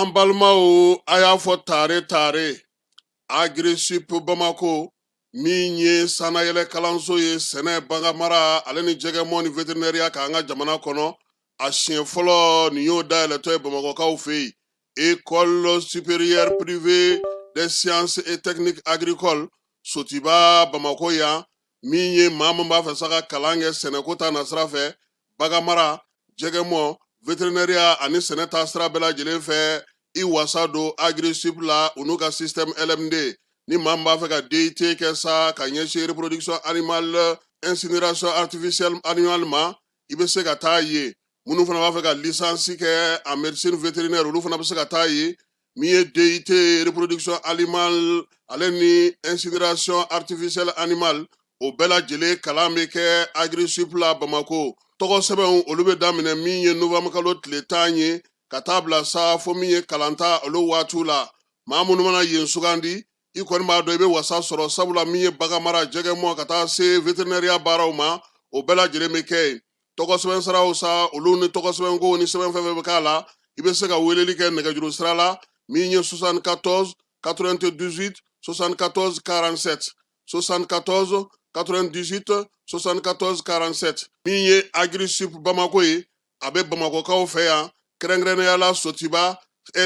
An balimaw, a y'a fɔ tare tare, Agrisip Bamako min ye sannayɛlɛ kalanso ye sɛnɛ, baganmara ale ni jɛgɛmɔ ni vétérinaire k'an ka jamana kɔnɔ, a siɲɛ fɔlɔ nin y'o dayɛlɛtɔ ye Bamakɔkaw fɛ yen. École supérieure privée des sciences et techniques agricoles, Sotiba, Bamakɔ yan, min ye maa min b'a fɛ sa ka kalan kɛ sɛnɛko ta nasira fɛ, baganmara, jɛgɛmɔ, vétérinaire ani sɛnɛ ta sira bɛɛ lajɛlen fɛ, i wasa don Agrisip la, u n'u ka système LMD. Ni maa min b'a fɛ ka DUT kɛ sa ka ɲɛsin reproduction animale, insémination artificielle animale ma, i bɛ se ka taa yen. Minnu fana b'a fɛ ka licence kɛ en médecine vétérinaire, olu fana bɛ se ka taa yen. Min ye DUT reproduction animale ale ni insémination artificielle animale, o bɛɛ lajɛlen kalan bɛ kɛ Agrisip la Bamako. Tɔgɔ sɛbɛnw, olu bɛ daminɛ min ye novembre kalo tile 10 ye ka taa bila sa fo min ye kalanta olu waatiw la. Maa minnu mana yen sugandi, i kɔni b'a dɔn i bɛ wasa sɔrɔ, sabula min ye baganmara, jɛgɛmɔ ka taa se vétérinaire baaraw ma, o bɛɛ lajɛlen bɛ kɛ yen. Tɔgɔ sɛbɛn siraw sa, olu ni tɔgɔ sɛbɛnko ni sɛbɛn fɛn fɛn bɛ k'a la, i bɛ se ka weleli kɛ nɛgɛjuru sira la min ye 74 98 74 47, 74 98 74 47. Min ye Agrisip Bamako ye, a bɛ Bamakɔkaw fɛ yan, kɛrɛnkɛrɛnnenya la Sotiba,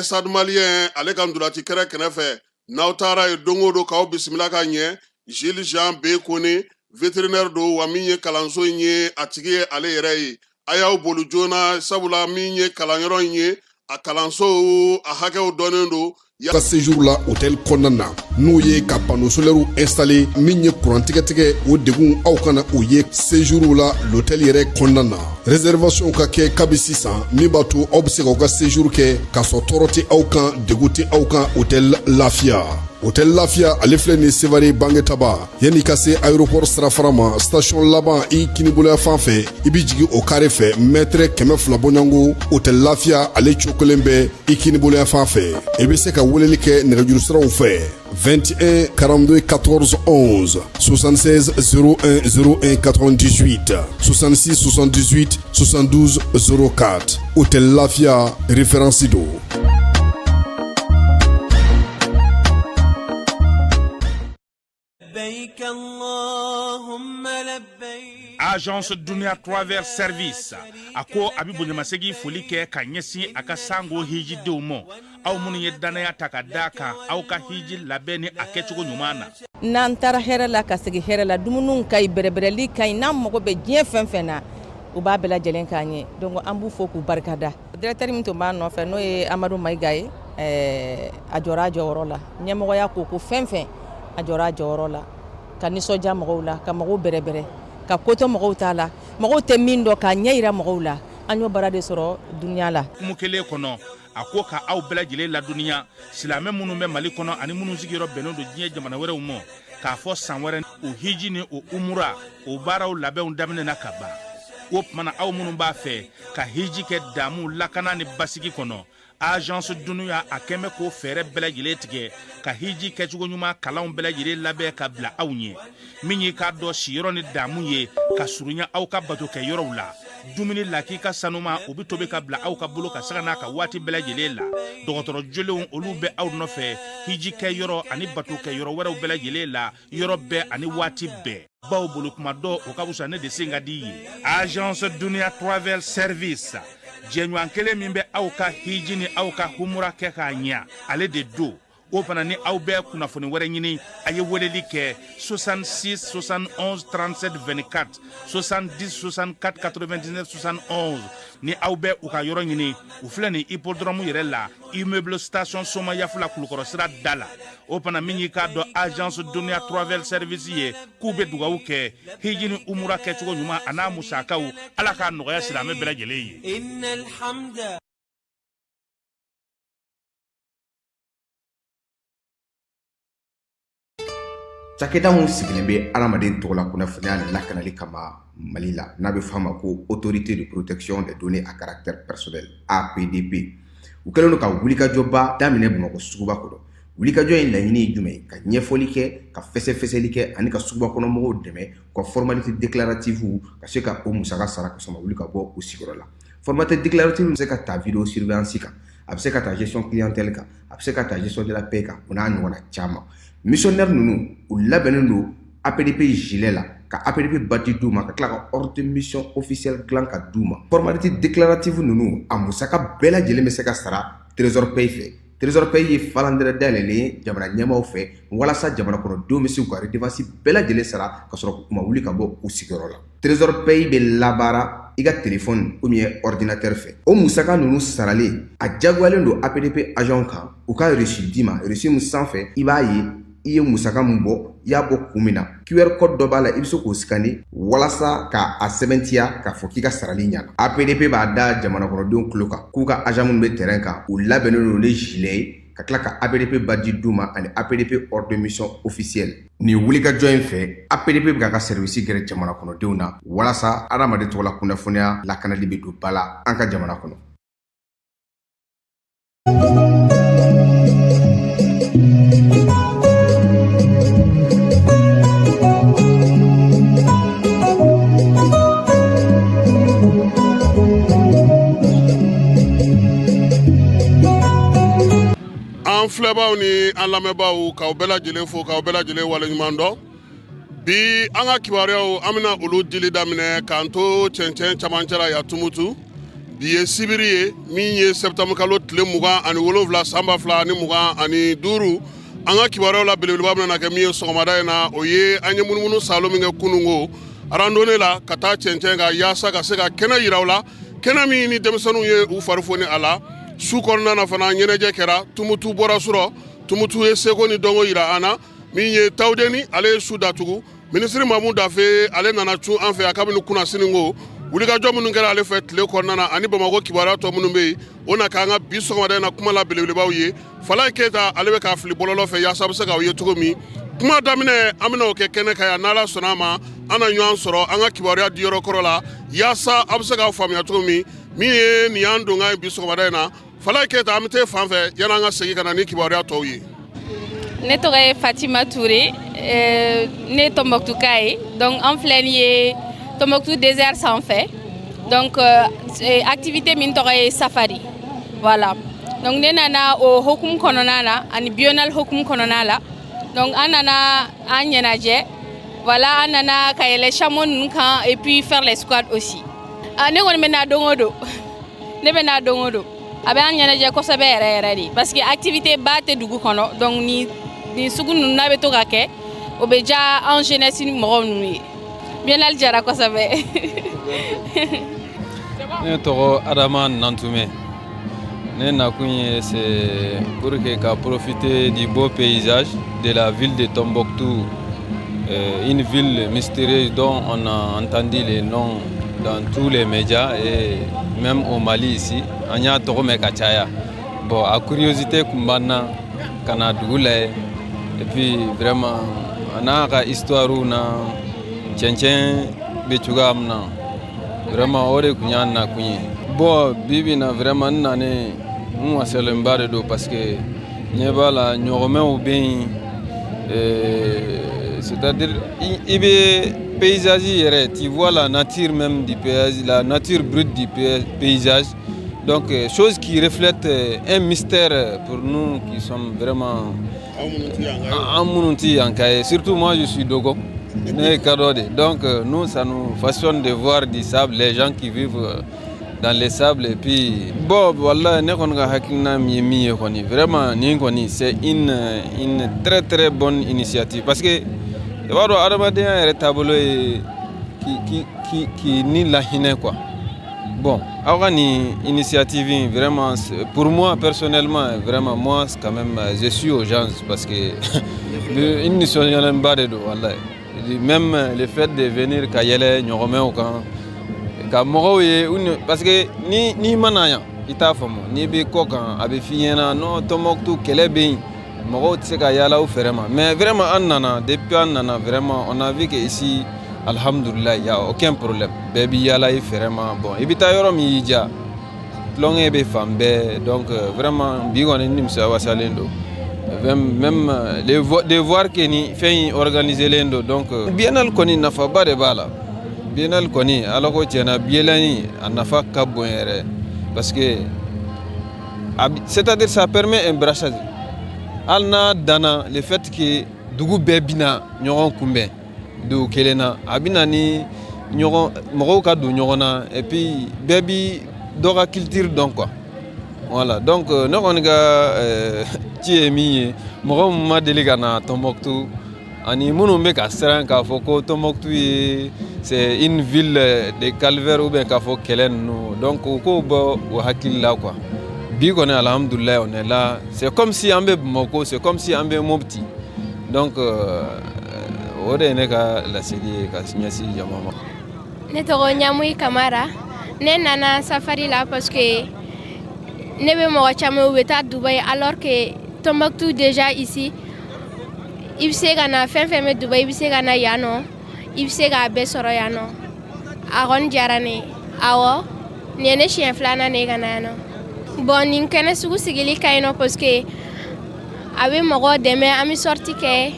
Stade Malien ale ka ntolaci kɛrɛ kɛrɛfɛ. N'aw taara yen don o don, k'aw bisimila ka ɲɛ. Gilles Jean B Kone, vétérinaire don, wa min ye kalanso in ye, a tigi ye ale yɛrɛ ye. A y'aw boli joona, sabula min ye kalanyɔrɔ in ye, a kalanso a hakɛw dɔnnen don. Ka séjour la hôtel kɔnɔna na, n'o ye ka panneau solaire installé, min ye courant tigɛtigɛ, o degun aw kana o ye séjour la l'hôtel yɛrɛ kɔnɔna na. Réservation ka kɛ kabi sisan, min b'a to aw bɛ se k'aw ka séjour kɛ k'a sɔrɔ tɔɔrɔ tɛ aw kan, degun tɛ aw kan. Hôtel Lafiya, Hôtel Lafiya, ale filɛ nin Sevare Bangetaba, yanni ka se aéroport sirafara ma, station laban i kiniboloya fan fɛ, i bɛ jigin o carré fɛ, mètre 200 bɔɲɔgɔnko, Hôtel Lafiya ale cogo kelen bɛ i kiniboloya fan fɛ. I bɛ se ka weleli kɛ nɛgɛjuru siraw fɛ: 21 42 14 11, 76 01 01 98, 66 78 72 04. Hôtel Lafiya, référence don. لبيك اللهم لبيك. Agence Dunia Travel Service a ko a bɛ bonyamasegin foli kɛ ka ɲɛsin a ka sango hijidenw ma, aw minnu ye dannaya ta ka da kan aw ka hiji labɛn ni a kɛcogo ɲuman na. N'an taara hɛrɛ la ka segin hɛrɛ la, dumuniw ka ɲi, bɛrɛbɛrɛli ka ɲi. N'an mago bɛ diɲɛ fɛn fɛn na, u b'a bɛɛ lajɛlen k'an ye. Donc an b'u fo k'u barikada. Directeur min tun b'a nɔfɛ, n'o ye Amadu Mayiga ye, a jɔra a jɔyɔrɔ la. Ɲɛmɔgɔya ko ko fɛn fɛn, a jɔra a jɔyɔrɔ la ka nisɔndiya mɔgɔw la, ka mɔgɔw bɛrɛbɛrɛ, ka kotɔ mɔgɔw t'a la, mɔgɔw tɛ min dɔn, k'a ɲɛ yira mɔgɔw la. An y'o baara de sɔrɔ Dunia la. Hukumu kelen kɔnɔ, a ko ka aw bɛɛ lajɛlen ladɔnniya, silamɛ minnu bɛ Mali kɔnɔ ani minnu sigiyɔrɔ bɛnnen don diɲɛ jamana wɛrɛw ma, k'a fɔ san wɛrɛ o hiji ni o umura, o baaraw labɛnw daminɛna ka ban. O tuma na, aw minnu b'a fɛ ka hiji kɛ damu, lakana ni basigi kɔnɔ, Agence Dunia a kɛn bɛ k'o fɛɛrɛ bɛɛ lajɛlen tigɛ ka hiji kɛcogo ɲuman kalanw bɛɛ lajɛlen labɛn ka bila aw ɲɛ. Min y'i k'a dɔn siyɔrɔ ni damu ye ka surunya aw ka bato kɛ yɔrɔw la, dumuni lakika sanuma, o bɛ tobi ka bila aw ka bolo ka sanga n'a ka waati bɛɛ lajɛlen la. Dɔgɔtɔrɔ jolenw, olu bɛ aw nɔfɛ hiji kɛ yɔrɔ ani bato kɛ yɔrɔ wɛrɛw bɛɛ lajɛlen la, yɔrɔ bɛɛ ani waati bɛɛ. Baw bolo kuma dɔ, o ka fisa ne de sen ka di ye. Agence Dunia Travel Service, jɛɲɔgɔn kelen min bɛ aw ka hiji ni aw ka humura kɛ k'a ɲɛ, ale de don. O fana ni aw bɛ kunnafoni wɛrɛ ɲini, a ye weleli kɛ 66 71 37 24, 70 64 99 71. Ni aw bɛ u ka yɔrɔ ɲini, u filɛ nin hippodrome yɛrɛ la, immeuble station Somayafula, Kulukɔrɔ sira da la. O fana min y'i k'a dɔn Agence Dunia Travel Service ye, k'u bɛ dugawu kɛ hiji ni umura kɛcogo ɲuman a n'a musakaw, Ala k'a nɔgɔya silamɛ bɛɛ lajɛlen ye. إن الحمد Cakɛda min sigilen bɛ adamaden tɔgɔla kunnafoniya lakanali kama Mali la, n'a bɛ f'a ma ko Autorité de protection des données à caractère personnel, APDP, u kɛlen don ka wulikajɔba daminɛ Bamakɔ suguba kɔnɔ. Wulikajɔ in laɲini ye jumɛn ye? Ka ɲɛfɔli kɛ, ka fɛsɛfɛsɛli kɛ ani ka suguba kɔnɔ mɔgɔw dɛmɛ u ka formalité déclarative ka se ka o musaka sara ka sɔrɔ ka wuli ka bɔ u sigiyɔrɔ la. Formalité déclarative bɛ se ka ta vidéo surveillance kan, a bɛ se ka ta gestion clientèle kan, a bɛ se ka ta gestion de la paie kan, o n'a ɲɔgɔnna caman. Missionnaire ninnu, u labɛnnen don APDP gilet la, ka APDP badge d'u ma, ka tila ka ordre de mission officiel dilan ka d'u ma. Formalité déclarative ninnu, a musaka bɛɛ lajɛlen bɛ se ka sara Trésor Pay fɛ. Trésor Pay ye falandɛrɛ dayɛlɛlen ye jamana ɲɛmaaw fɛ walasa jamana kɔnɔdenw bɛ se k'u ka redevance bɛɛ lajɛlen sara ka sɔrɔ u ma wuli ka bɔ u sigiyɔrɔ la. Trésor Pay bɛ labaara i ka téléphone ou bien ordinateur fɛ. O musaka ninnu saralen, a diyagoyalen don APDP agent kan u ka reçu d'i ma, reçu min sanfɛ i b'a ye i ye musaka min bɔ, i y'a bɔ kun min na. QR code dɔ b'a la, i bɛ se k'o scanner walasa ka a sɛbɛntiya k'a fɔ k'i ka sarali ɲana. APDP b'a da jamana kɔnɔdenw tulo kan k'u ka agent minnu bɛ terrain kan, u labɛnnen don ni gilet ye, ka tila ka APDP badge d'u ma ani APDP ordre de mission officiel. Nin wulikajɔ in fɛ, APDP bɛ k'a ka service gɛrɛ jamana kɔnɔdenw na walasa adamaden tɔgɔla kunnafoniya lakanali bɛ don ba la an ka jamana kɔnɔ. An filɛbaw ni an lamɛnbaaw, k'aw bɛɛ lajɛlen fo, k'aw bɛɛ lajɛlen waleɲuman dɔn. Bi an ka kibaruyaw, an bɛna olu dili daminɛ k'an to cɛncɛn camancɛ la yan Tumutu. Bi ye sibiri ye min ye sɛptanburu kalo tile 27 san 2025. An ka kibaruyaw la belebeleba bɛna kɛ min ye sɔgɔmada in na, o ye an ye munumunu saalo min kɛ kununko randonnée la ka taa cɛncɛn kan yaasa ka se ka kɛnɛ yira u la, kɛnɛ min ni denmisɛnninw ye u fari foni a la. Su kɔnɔna na fana, ɲɛnajɛ kɛra. Tumutu bɔra surɔ, Tumutu ye seko ni dɔnko yira an na. Min ye Tawudeni, ale ye su datugu. Minisiri Mamu Dafe, ale nana cun an fɛ yan kabini kunasini ko wulikajɔ minnu kɛra ale fɛ tile kɔnɔna na ani Bamakɔ kibaruya tɔ minnu bɛ yen, o na k'an ka bi sɔgɔmada in na kuma la belebelebaw ye. Falaye Keyita, ale bɛ k'a fili bɔlɔlɔ fɛ yaasa a bɛ se k'aw ye cogo min. Kuma daminɛ, an bɛna o kɛ kɛnɛ kan yan. N'Ala sɔnna a ma, an na ɲɔgɔn sɔrɔ an ka kibaruya diyɔrɔ kɔrɔ la yaasa aw bɛ se k'aw faamuya cogo min. Min ye nin y'an donkan ye bi sɔgɔmada in na. Falaye Keyita, an bɛ taa fan fɛ yan'an ka segin ka na ni kibaruya tɔw ye. Ne tɔgɔ ye Fatima Touré, ne ye Tombouctou ye. Donc an filɛ nin ye Tombouctou désert sanfɛ. Donc activité min tɔgɔ ye safari, voilà. Donc ne nana o hokumu kɔnɔna na ani biennale hokumu kɔnɔna la. Donc an nana an ɲɛnajɛ, voilà, an nana ka yɛlɛ chameau ninnu kan et puis faire les squats aussi. Ah, ne kɔni bɛ na don o don, ne bɛ na don o don. A bɛ an ɲɛnajɛ kosɛbɛ yɛrɛ yɛrɛ de, parce que activité ba tɛ dugu kɔnɔ. Donc ni sugu ninnu n'a bɛ to ka kɛ, o bɛ diya an jeunesse ni mɔgɔw ninnu ye. Biennale jara kosɛbɛ. Ne tɔgɔ Adama Nantoumé. Ne nakun ye, c'est pour que ka profiter du beau paysage de la ville de Tombouctou, une ville mystérieuse dont on a entendu les noms dans tous les médias et même au Mali ici. An y'a tɔgɔ mɛn ka caya. Bon, a curiosité kun b'an na ka na dugu lajɛ et puis vraiment a n'a ka histoire na cɛncɛn bɛ cogoya min na, vraiment o de kun y'a nakun ye. Bon, bi bi in na, vraiment n nanen, n wasalenba de don parce que ɲɛ b'a la, ɲɔgɔmɛw bɛ yen, c'est-à-dire i bɛ paysage yɛrɛ, tu vois la nature même du paysage, la nature brute du paysage. Donc chose qui reflète un mystère pour nous qui sommes vraiment an minnu ti yan ka ye. Surtout moi, je suis Dogon, ne ye kadɔ de. Donc nous, ça nous fascine de voir du sable, les gens qui vivent dans les sables. Et puis bon, voilà, ne kɔni ka hakilina min ye min ye kɔni, vraiment nin kɔni, c'est une très très bonne initiative parce que i b'a dɔn, adamadenya yɛrɛ taabolo ye k'i ni lahinɛ quoi. Bon, aw ka nin initiative in, vraiment pour moi personnellement, vraiment moi quand même je suis aux gens parce que n nisɔndiyalenba de don, walayi. Même le fait de venir ka yɛlɛ ɲɔgɔmɛw kan ka mɔgɔw ye, parce que ni n'i ma na yan, i t'a faamu. N'i bɛ kɔ kan, a bɛ f'i ɲɛna non, Tombouctou kɛlɛ bɛ yen, mɔgɔw tɛ se ka yaala u fɛrɛ ma. Mais vraiment an nana, depuis an nana, vraiment on a vu que ici, alhamdoulilah, y a aucun problème, bɛɛ b'i yaala i fɛrɛ ma. Bon, i bɛ taa yɔrɔ min y'i diya, tulonkɛ bɛ fan bɛɛ. Donc vraiment bi kɔni, nimisa wasalen don même de voir que ni fɛn in organisé len don. Donc biennale kɔni, nafaba de b'a la. Biennale kɔni, Ala ko tiɲɛna, biennale a nafa ka bon yɛrɛ, parce que c'est-à-dire ça permet un brassage. Hali n'a danna le fait que dugu bɛɛ bɛna ɲɔgɔn kunbɛn dugu kelen na, a bɛ na ni ɲɔgɔn mɔgɔw ka don ɲɔgɔn na, et puis bɛɛ bi dɔ ka culture dɔn quoi. Voilà, donc ne kɔni ka ci ye min ye, mɔgɔ min ma deli ka na Tombouctou ani minnu bɛ ka siran k'a fɔ ko Tombouctou ye, c'est une ville de calvaire, ou bien k'a fɔ kɛlɛ ninnu, donc u k'o bɔ u hakili la quoi. Bi kɔni, alhamdulilayi, on est là, c'est comme si an bɛ Bamako, c'est comme si an bɛ Mopti. Donc o de ye ne ka laseli ye ka ɲɛsin jama ma. Ne tɔgɔ Ɲamuyi Kamara. Ne nana safari la parce que ne bɛ mɔgɔ caman, u bɛ taa Dubaï, alors que Tombouctou déjà ici, i bɛ se ka na fɛn fɛn bɛ Dubaï, i bɛ se ka na yan nɔ, i bɛ se k'a bɛɛ sɔrɔ yan nɔ. A kɔni diyara ne ye. Awɔ, nin ye ne siɲɛ filanan de ye ka na yan nɔ. Bon, nin kɛnɛ sugu sigili ka ɲi nɔ, parce que a bɛ mɔgɔw dɛmɛ, an bɛ sortie kɛ,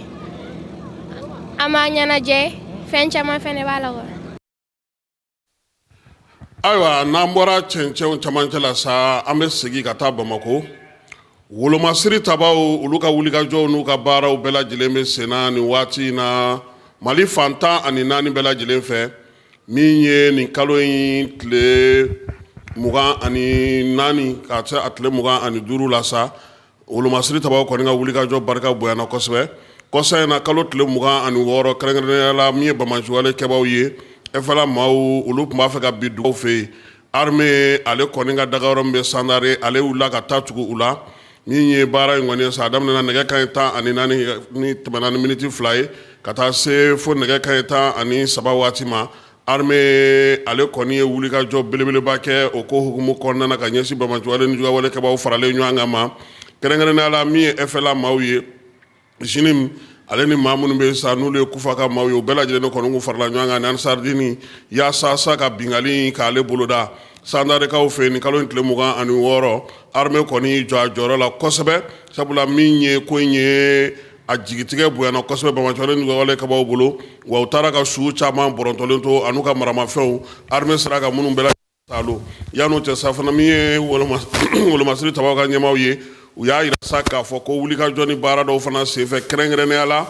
an b'an ɲɛnajɛ, fɛn caman fɛnɛ b'a la quoi. Ayiwa, n'an bɔra cɛncɛnw camancɛ la sa, an bɛ segin ka taa Bamako. Wolomasiri tabaw, olu ka wulikajɔw n'u ka baaraw bɛɛ lajɛlen bɛ senna nin waati in na Mali fan 14 bɛɛ lajɛlen fɛ. Min ye nin kalo in tile 24 ka se a tile 25 la sa, wolomasiri tabaw kɔni ka wulikajɔ barika bonyana kosɛbɛ kɔsa in na, kalo tile 26, kɛrɛnkɛrɛnnenya la min ye banbaanciwale kɛbaw ye, FLA maaw, olu tun b'a fɛ ka bin dugu fɛ yen. Armée ale kɔni ka dagayɔrɔ min bɛ Sandare, ale wulila ka taa tugu u la. Min ye baara in kɔni ye sa, a daminɛna nɛgɛ kanɲɛ 14 ni tɛmɛna ni miniti 2 ye ka taa se fo nɛgɛ kanɲɛ 13 waati ma. Armée ale kɔni ye wulikajɔ belebeleba kɛ o ko hukumu kɔnɔna na ka ɲɛsin banbaanciwale ni juguyawale kɛbaw faralen ɲɔgɔn kan ma, kɛrɛnkɛrɛnnenya la min ye FLA maaw ye, JNIM ale ni maa minnu bɛ sa n'olu ye Kufa ka maaw ye, u bɛɛ lajɛlen de kɔni kun farala ɲɔgɔn kan ni Ansardini yaasa sa ka binkanni k'ale boloda Sandarekaw fɛ yen. Nin kalo in tile 26, armée kɔni jɔ a jɔyɔrɔ la kosɛbɛ, sabula min ye ko in ye, a jigitigɛ bonyana kosɛbɛ banbaanciwale ni juguyawale kɛbaw bolo wa. U taara ka su caman bɔrɔntɔlen to an'u ka maramafɛnw, armée sera ka minnu bɛɛ salo. Yan'o cɛ sa fana, min ye wolomasiri tabaw ka ɲɛmaaw ye, u y'a yira sa k'a fɔ ko wulikajɔ ni baara dɔw fana senfɛ, kɛrɛnkɛrɛnnenya la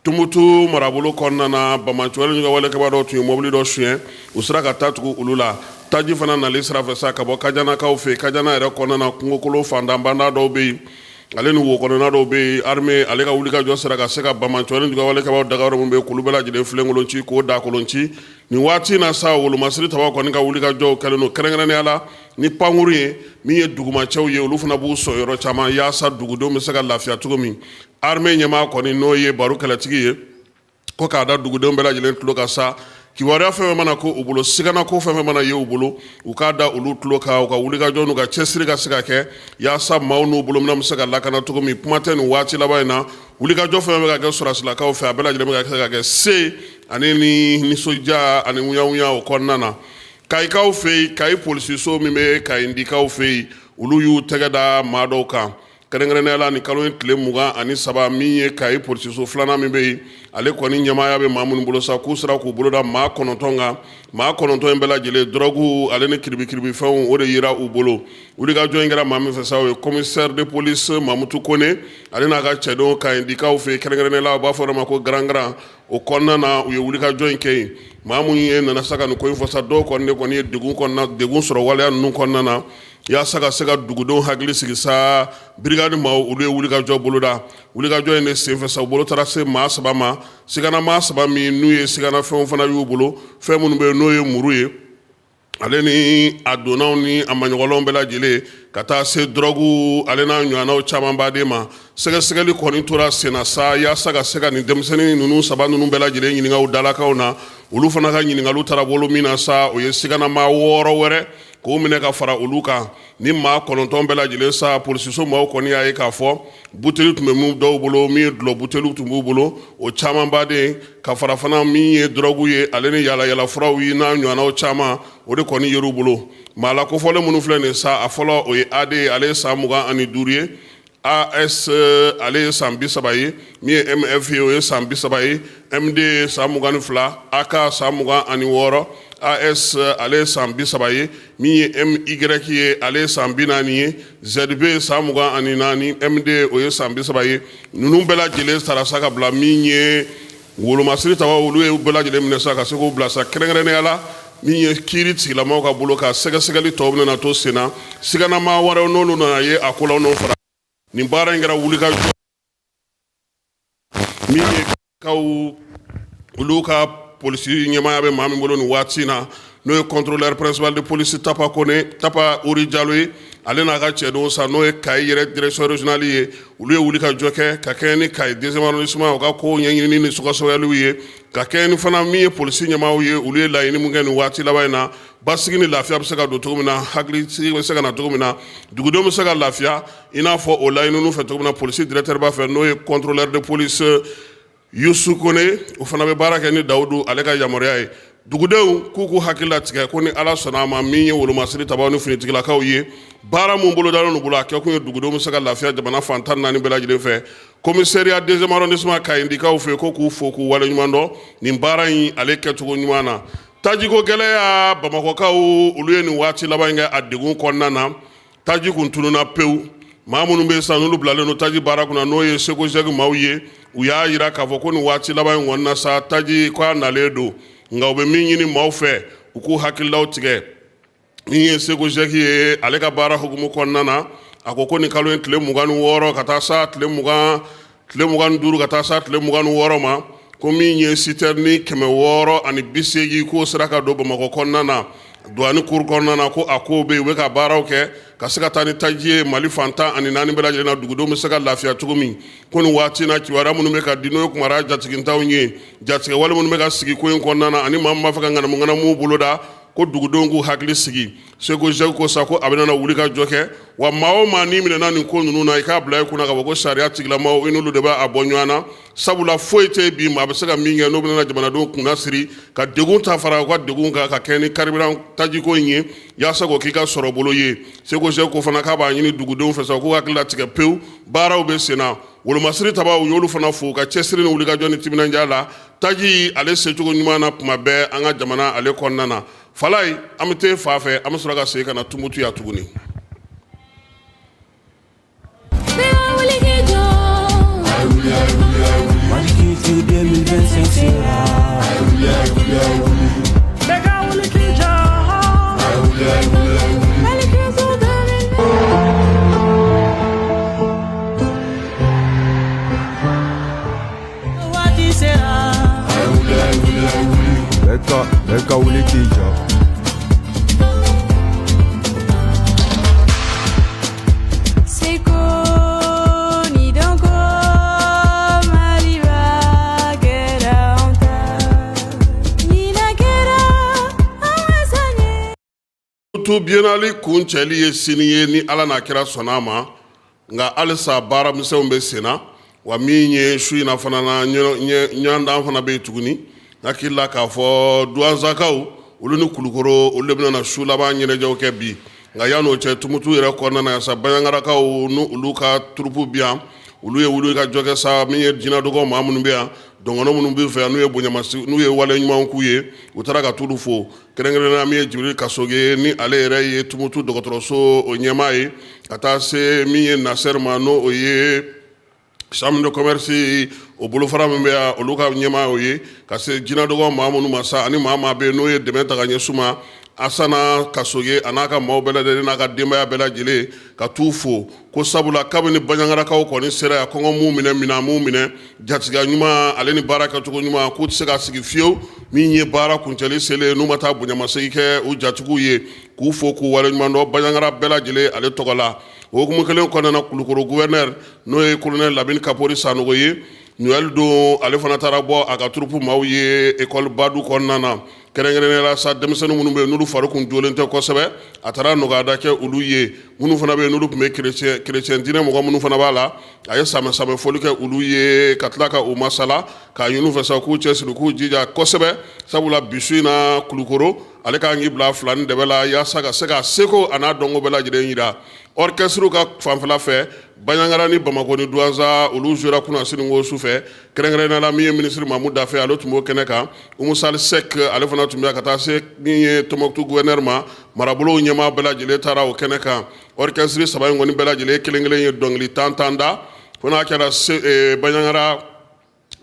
Tumutu marabolo kɔnɔna na, banbaanciwale ni juguyawale kɛbaa dɔw tun ye mobili dɔ suɲɛ, u sera ka taa tugu olu la. Taji fana nali sira fɛ sa ka bɔ Kajanakaw fɛ, Kajana yɛrɛ kɔnɔna na, kungokolo fantanbanda dɔw bɛ yen ale ni wo kɔnɔna dɔw bɛ yen, armée ale ka wulikajɔ sera ka se ka banbaanciwale ni juguyawale kɛbaaw dagayɔrɔ min bɛ yen, k'olu bɛɛ lajɛlen filenkolon ci, k'o dakolon ci. Nin waati in na sa, wolomasiri tabaw kɔni ka wulikajɔw kɛlen don kɛrɛnkɛrɛnnenya la ni pankuru ye. Min ye dugumacɛw ye, olu fana b'u sɔn yɔrɔ caman yaasa dugudenw bɛ se ka lafiya cogo min. Armée ɲɛmaa kɔni, n'o ye Baro Kɛlɛtigi ye, ko k'a da dugudenw bɛɛ lajɛlen tulo kan sa, kibaruya fɛn fɛn mana ko u bolo, sigana ko fɛn fɛn mana ye u bolo, u k'a da olu tulo kan, u ka wulikajɔ n'u ka cɛsiri ka se ka kɛ yaasa maaw n'u bolominɛn bɛ se ka lakana cogo min. Kuma tɛ nin waati laban in na, wulikajɔ fɛn fɛn bɛ ka kɛ sɔrɔdasilakaw fɛ, a bɛɛ lajɛlen bɛ ka se ka kɛ se ani ni nisɔndiya ani ŋuyaŋuya o kɔnɔna na. Kayikaw fɛ yen, Kayi polisiso min bɛ Kayindikaw fɛ yen, olu y'u tɛgɛ da maa dɔw kan, kɛrɛnkɛrɛnnenya la nin kalo in tile 23. Min ye Kayi polisiso filanan min bɛ yen, ale kɔni ɲɛmaaya bɛ maa minnu bolo sa, k'u sera k'u bolo da maa 9 kan. Maa 9 in bɛɛ lajɛlen, dɔrɔgu ale ni kiribikiribifɛnw, o de yera u bolo. Wulikajɔ in kɛra maa min fɛ sa, o ye commissaire de police Mamutu Kone ale n'a ka cɛdenw Kayindikaw fɛ yen, kɛrɛnkɛrɛnnenya la u b'a fɔ o ma ko Garangaran. O kɔnɔna na, u ye wulikajɔ in kɛ yen. Maa minnu ye nana sa ka nin ko in fɔ sa, dɔw kɔni de kɔni ye degun kɔnɔna degun sɔrɔ waleya ninnu kɔnɔna na. Yaasa ka se ka dugudenw hakili sigi sa, brigade maaw, olu ye wulikajɔ boloda. Wulikajɔ in de senfɛ sa, u bolo taara se maa saba ma, sigana maa saba min n'u ye siganafɛnw fana y'u bolo, fɛn minnu bɛ yen n'o ye muru ye ale ni a donnanw ni a maɲɔgɔnlɔnw bɛɛ lajɛlen, ka taa se dɔrɔgu ale n'a ɲɔgɔnnaw caman baden ma. Sɛgɛsɛgɛli kɔni tora senna sa yaasa ka se ka nin denmisɛnnin ninnu saba ninnu bɛɛ lajɛlen ɲininka u dalakanw na. Olu fana ka ɲininkaliw taara bolo min na sa, o ye siganamaa wɔɔrɔ wɛrɛ k'o minɛ ka fara olu kan. Ni maa 9 bɛɛ lajɛlen sa, polisiso maaw kɔni y'a ye k'a fɔ buteli tun bɛ min dɔw bolo, min ye dulɔ buteliw tun b'u bolo, o caman baden, ka fara fana min ye dɔrɔgu ye ale ni yaala furaw ye n'a ɲɔgɔnnaw caman, o de kɔni yer'u bolo. Maa la kofɔlen minnu filɛ nin sa, a fɔlɔ o ye AD ye, ale ye san 25 ye. AS ale ye san 30 ye, min ye MF ye o ye san 30 ye, MD ye san 22, AK san 26, AS ale ye san 30 ye, min ye MY ye ale ye san 40 ye, ZB san 24, MD o ye san 30 ye. Ninnu bɛɛ lajɛlen sara sa ka bila min ye wolomasiri tabaw, olu ye bɛɛ lajɛlen minɛ sa ka se k'u bila sa kɛrɛnkɛrɛnnenya la min ye kiiri tigilamaaw ka bolo ka sɛgɛsɛgɛli tɔw bɛna to sen na, siganamaa wɛrɛw n'olu nana ye a ko la n'o fara. Nin baara in kɛra wulikajɔ min ye kaw olu ka polisi ɲɛmaaya bɛ maa min bolo nin waati in na, n'o ye contrôleur principal de police Tapa Kone, Tapa Ori Jalo ye, ale n'a ka cɛdenw sa, n'o ye Kayi yɛrɛ direction régionale ye, olu ye wulikajɔ kɛ ka kɛɲɛ ni Kayi deuxième arrondissement u ka kow ɲɛɲinini ni sɛgɛsɛgɛliw ye, ka kɛɲɛ ni fana min ye polisi ɲɛmaaw ye, olu ye laɲini min kɛ nin waati laban in na, basigi ni lafiya bɛ se ka don cogo min na, hakilisigi bɛ se ka na cogo min na, dugudenw bɛ se ka lafiya i n'a fɔ o laɲiniw fɛ cogo min na. Polisi directeur ba fɛ, n'o ye contrôleur de police Yusu Kone, o fana bɛ baara kɛ ni Dawudu ale ka yamaruya ye. Dugudenw k'u k'u hakili latigɛ ko ni Ala sɔnna a ma, min ye wolomasiri tabaw ni finitigilakaw ye, baara mun bolodalen bolo, a kɛkun ye dugudenw bɛ se ka lafiya jamana fan 14 bɛɛ lajɛlen fɛ. Commissariat deuxième arrondissement Kayindikaw fɛ, ko k'u fo k'u waleɲuman dɔn nin baara in ale kɛcogo ɲuman na. Tajiko gɛlɛya, Bamakɔkaw olu ye nin waati laban in kɛ a degun kɔnɔna na. Taji kun tununna pewu. Maa minnu bɛ san n'olu bilalen don taji baara kunna, n'o ye SECOGEC maaw ye, u y'a jira k'a fɔ ko nin waati laban in kɔni na sa, taji ko a nalen don, nka u bɛ min ɲini maaw fɛ, u k'u hakililaw tigɛ. Min ye SECOGEC ye, ale ka baara hukumu kɔnɔna na, a ko ko nin kalo in tile 26 ka taa sa tile 25 ka taa sa tile 26 ma, ko min ye citerne 680, k'o sera ka don Bamakɔ kɔnɔna na, douane cour kɔnɔna na, ko a ko bɛ yen, u bɛ ka baaraw kɛ ka se ka taa ni taji ye Mali fan 14 bɛɛ lajɛlen na, dugudenw bɛ se ka lafiya cogo min. Ko nin waati na, kibaruya minnu bɛ ka di, n'o ye kumara jatigintaw ye, jatigɛwale minnu bɛ ka sigi ko in kɔnɔna na, ani maa min b'a fɛ ka ŋanamu-ŋanamu boloda, ko dugudenw k'u hakili sigi. SECOGEC ko sa ko a bɛna wuli ka jɔ kɛ, wa maa o maa n'i minɛna nin ko ninnu na, i k'a bila i kunna k'a fɔ ko sariya tigilamaaw, i n'olu de b'a bɔ ɲɔgɔn na, sabula foyi tɛ bi maa bɛ se ka min kɛ n'o bɛna jamanadenw kunna siri ka degun ta fara u ka degun kan ka kɛ ni carburant tajiko in ye, yaasa k'o k'i ka sɔrɔ bolo ye. SECOGEC ko fana k'a b'a ɲini dugudenw fɛ sa k'u hakili latigɛ pewu, baaraw bɛ sen na. Wolomasiri tabaw, u y'olu fana fo ka cɛsiri ni wulikajɔ ni timinandiya la taji ale secogo ɲuman na kuma bɛɛ an ka jamana ale kɔnɔna na. Falayi, an bɛ taa fa fɛ, an bɛ sɔrɔ ka segin ka na Tumutu yan tuguni. Bɛɛ ka wuli k'i jɔ. Seko ni dɔnko, Maliba kɛra anw ta. Ɲinan kɛra an ka san ye. Tumutu biennale kuncɛli ye sini ye ni Ala n'a kira sɔnna a ma, nka halisa baaramisɛnw bɛ sen na. Wa min ye su in na fana na, ɲɔgɔndan fana bɛ yen tuguni. N hakili la k'a fɔ Duwanzakaw, olu ni Kulukoro, olu de bɛna na su laban ɲɛnajɛw kɛ bi. Nka yan'o cɛ, Tumutu yɛrɛ kɔnɔna na yan sa, Baɲangarakaw ni olu ka turupu bi yan, olu ye wuli ka jɔ kɛ sa. Min ye jinɛdɔgɔ maa minnu bɛ yan, dɔngɔnɔ minnu bɛ fɛ yan, n'u ye bonyamasigi, n'u ye wale ɲumanw k'u ye, u taara ka t'olu fo. Kɛrɛnkɛrɛnnenya min ye Jibiri Kasoge ni ale yɛrɛ ye Tumutu dɔgɔtɔrɔso o ɲɛmaa ye, ka taa se min ye Nasɛri ma, n'o o ye chambre de commerce o bolofara min bɛ yan, olu ka ɲɛmaa o ye, ka se jinɛdɔgɔ maa minnu ma sa, ani maa maa bɛ yen n'o ye dɛmɛ ta ka ɲɛsin u ma, Asana Kasoge a n'a ka maaw bɛɛ lajɛlen n'a ka denbaya bɛɛ lajɛlen, ka t'u fo ko sabula kabini Baɲangarakaw kɔni sera yan, kɔngɔ m'u minɛ, minaa m'u minɛ, jatigiya ɲuman ale ni baara kɛcogo ɲuman, k'u tɛ se ka sigi fiyewu min ye baara kuncɛli selen n'u ma taa bonyamasegin kɛ u jatigiw ye, k'u fo k'u waleɲuman dɔn Baɲangara bɛɛ lajɛlen ale tɔgɔ la. O hukumu kelen kɔnɔna na, Kulukoro gouverneur, n'o ye colonel Lamini Kapori Sanogo ye, Noël don ale fana taara bɔ a ka turupu maaw ye école Badu kɔnɔna na, kɛrɛnkɛrɛnnenya la sa denmisɛnnin minnu bɛ yen n'olu fari kun jolen tɛ kosɛbɛ, a taara nɔgɔyada kɛ olu ye. Minnu fana bɛ yen n'olu tun bɛ chrétien diinɛ mɔgɔ minnu fana b'a la, a ye samɛ samɛ foli kɛ olu ye, ka tila ka u masala k'a ɲini u fɛ sa k'u cɛsiri, k'u jija kosɛbɛ, sabula bi su in na Kulukoro ale kan k'i bila fila ni dɛbɛ la yaasa ka se k'a seko a n'a dɔnko bɛɛ lajɛlen yira. Orchestre ka fanfɛla fɛ, Bandiagara ni Bamakɔ ni Douentza, olu jouera kunasini su fɛ. Kɛrɛnkɛrɛnnenya la, min ye minisiri Mamu Dafe, ale tun b'o kɛnɛ kan. Umu Sali Sɛk, ale fana tun bɛ ka taa se min ye Tɔnbukutu gouverneur ma. Marabolow ɲɛmaa bɛɛ lajɛlen taara o kɛnɛ kan. Orchestre saba in kɔni bɛɛ lajɛlen kelen kelen ye dɔnkili tan tan da, fo n'a kɛra Bandiagara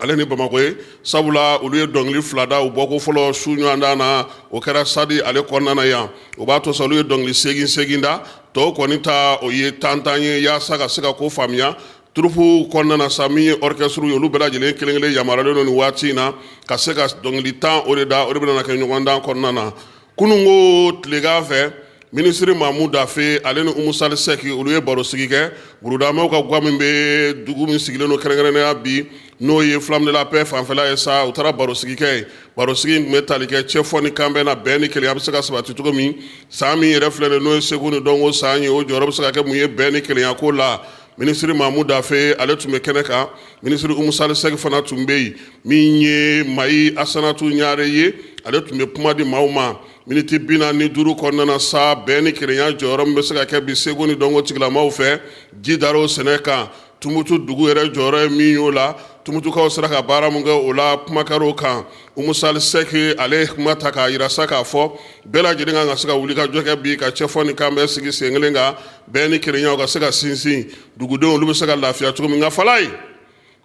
ale ni Bamakɔ ye, sabula olu ye dɔnkili fila da u bɔko fɔlɔ su ɲɔgɔndan na, o kɛra stade ale kɔnɔna na yan. O b'a to sa, olu ye dɔnkili segin segin da, tɔw kɔni ta o ye tan tan ye, yaasa ka se ka ko faamuya. Troupe kɔnɔna na sa, min ye orchestre ye, olu bɛɛ lajɛlen kelen kelen yamaruyalen don nin waati in na ka se ka dɔnkili tan o de da. O de bɛna kɛ ɲɔgɔndan kɔnɔna na kununko tilegan fɛ. Minisiri Mamu Dafe ale ni Umu Sali Sɛki, olu ye barosigi kɛ Burudamɛw ka gwa min bɛ dugu min sigilen don kɛrɛnkɛrɛnnenya bi, n'o ye Flamme de la Paix fanfɛla ye sa. U taara barosigi kɛ yen. Barosigi in tun bɛ tali kɛ cɛfɔ ni kanbɛn na, bɛn ni kelenya bɛ se ka sabati cogo min. San min yɛrɛ filɛ nin, n'o ye seko ni dɔnko san ye, o jɔyɔrɔ bɛ se ka kɛ mun ye bɛn ni kelenya ko la? Minisiri Mamu Dafe, ale tun bɛ kɛnɛ kan. Minisiri Umu Sali Sɛki fana tun bɛ yen. Min ye Mayi Asanatu Ɲare ye, ale tun bɛ kuma di maaw ma miniti 45 kɔnɔna na sa. Bɛn ni kelenya jɔyɔrɔ min bɛ se ka kɛ bi seko ni dɔnko tigilamaw fɛ, ji dar'o sɛnɛ kan. Tumutu dugu yɛrɛ jɔyɔrɔ ye min y'o la, Tumutukaw sera ka baara min kɛ o la, kuma kɛra o kan. Umu Sali Sɛki, ale ye kuma ta k'a yira sa k'a fɔ bɛɛ lajɛlen kan ka se ka wuli ka jɔ kɛ bi ka cɛfɔ ni kanbɛn sigi sen kelen kan, bɛn ni kelenya ka se ka sinsin, dugudenw olu bɛ se ka lafiya cogo min. Nka Falaye,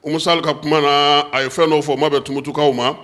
Umu Sali ka kuma na, a ye fɛn dɔw fɔ o ma bɛn Tumutukaw ma.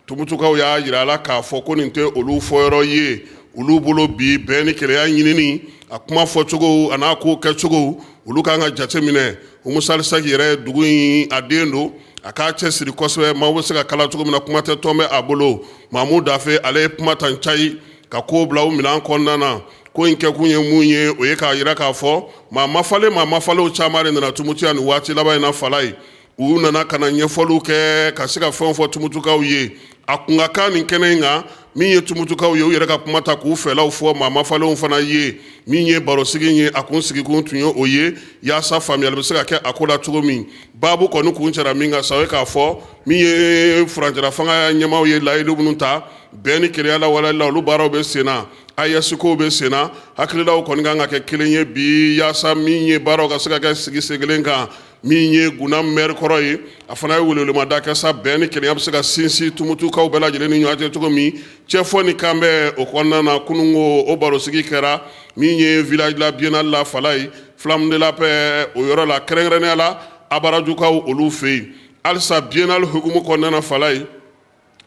Tumutukaw y'a yira a la k'a fɔ ko nin tɛ olu fɔyɔrɔ ye. Olu bolo bi, bɛn ni kelenya ɲinini, a kuma fɔcogo a n'a ko kɛcogo, olu kan ka jate minɛ. Umu Sali Sɛki yɛrɛ, dugu in a den don, a k'a cɛ siri kosɛbɛ, maaw bɛ se ka kala cogo min na, kuma tɛ tɔn bɛ a bolo. Mamu Dafe, ale ye kuma ta cayi ka ko bila u minɛn kɔnɔna na. Ko in kɛkun ye mun ye? O ye k'a yira k'a fɔ maa mafalen, maa mafalenw caman de nana Tumutu yan nin waati laban in na. Falaye, u nana ka na ɲɛfɔliw kɛ ka se ka fɛnw fɔ Tumutukaw ye. A kun ka kan nin kɛnɛ in kan, min ye Tumutukaw ye, u yɛrɛ ka kuma ta k'u fɛlaw fɔ maa mafalenw fana ye. Min ye barosigi ye, a kun sigikun tun ye o ye, yaasa faamuyali bɛ se ka kɛ a ko la cogo min. Baabu kɔni kun cɛra min kan sa, o ye k'a fɔ min ye furancɛla fanga ɲɛmaaw ye layidu minnu ta bɛn ni kelenya lawaleyali la, olu baaraw bɛ sen na, AES kow bɛ sen na. Hakililaw kɔni kan ka kɛ kelen ye bi, yaasa min ye baaraw ka se ka kɛ sigi sen kelen kan. Min ye Guna mɛri kɔrɔ ye, a fana ye welewelemada kɛ sa, bɛn ni kelenya bɛ se ka sinsin Tumutukaw bɛɛ lajɛlen ni ɲɔgɔn cɛ cogo min, cɛfɔ ni kanbɛn o kɔnɔna na. Kununko o barosigi kɛra min ye village la biennale la Falaye, Flamme de la Paix o yɔrɔ la, kɛrɛnkɛrɛnnenya la Abarajukaw olu fɛ yen. Halisa biennale hukumu kɔnɔna na Falaye,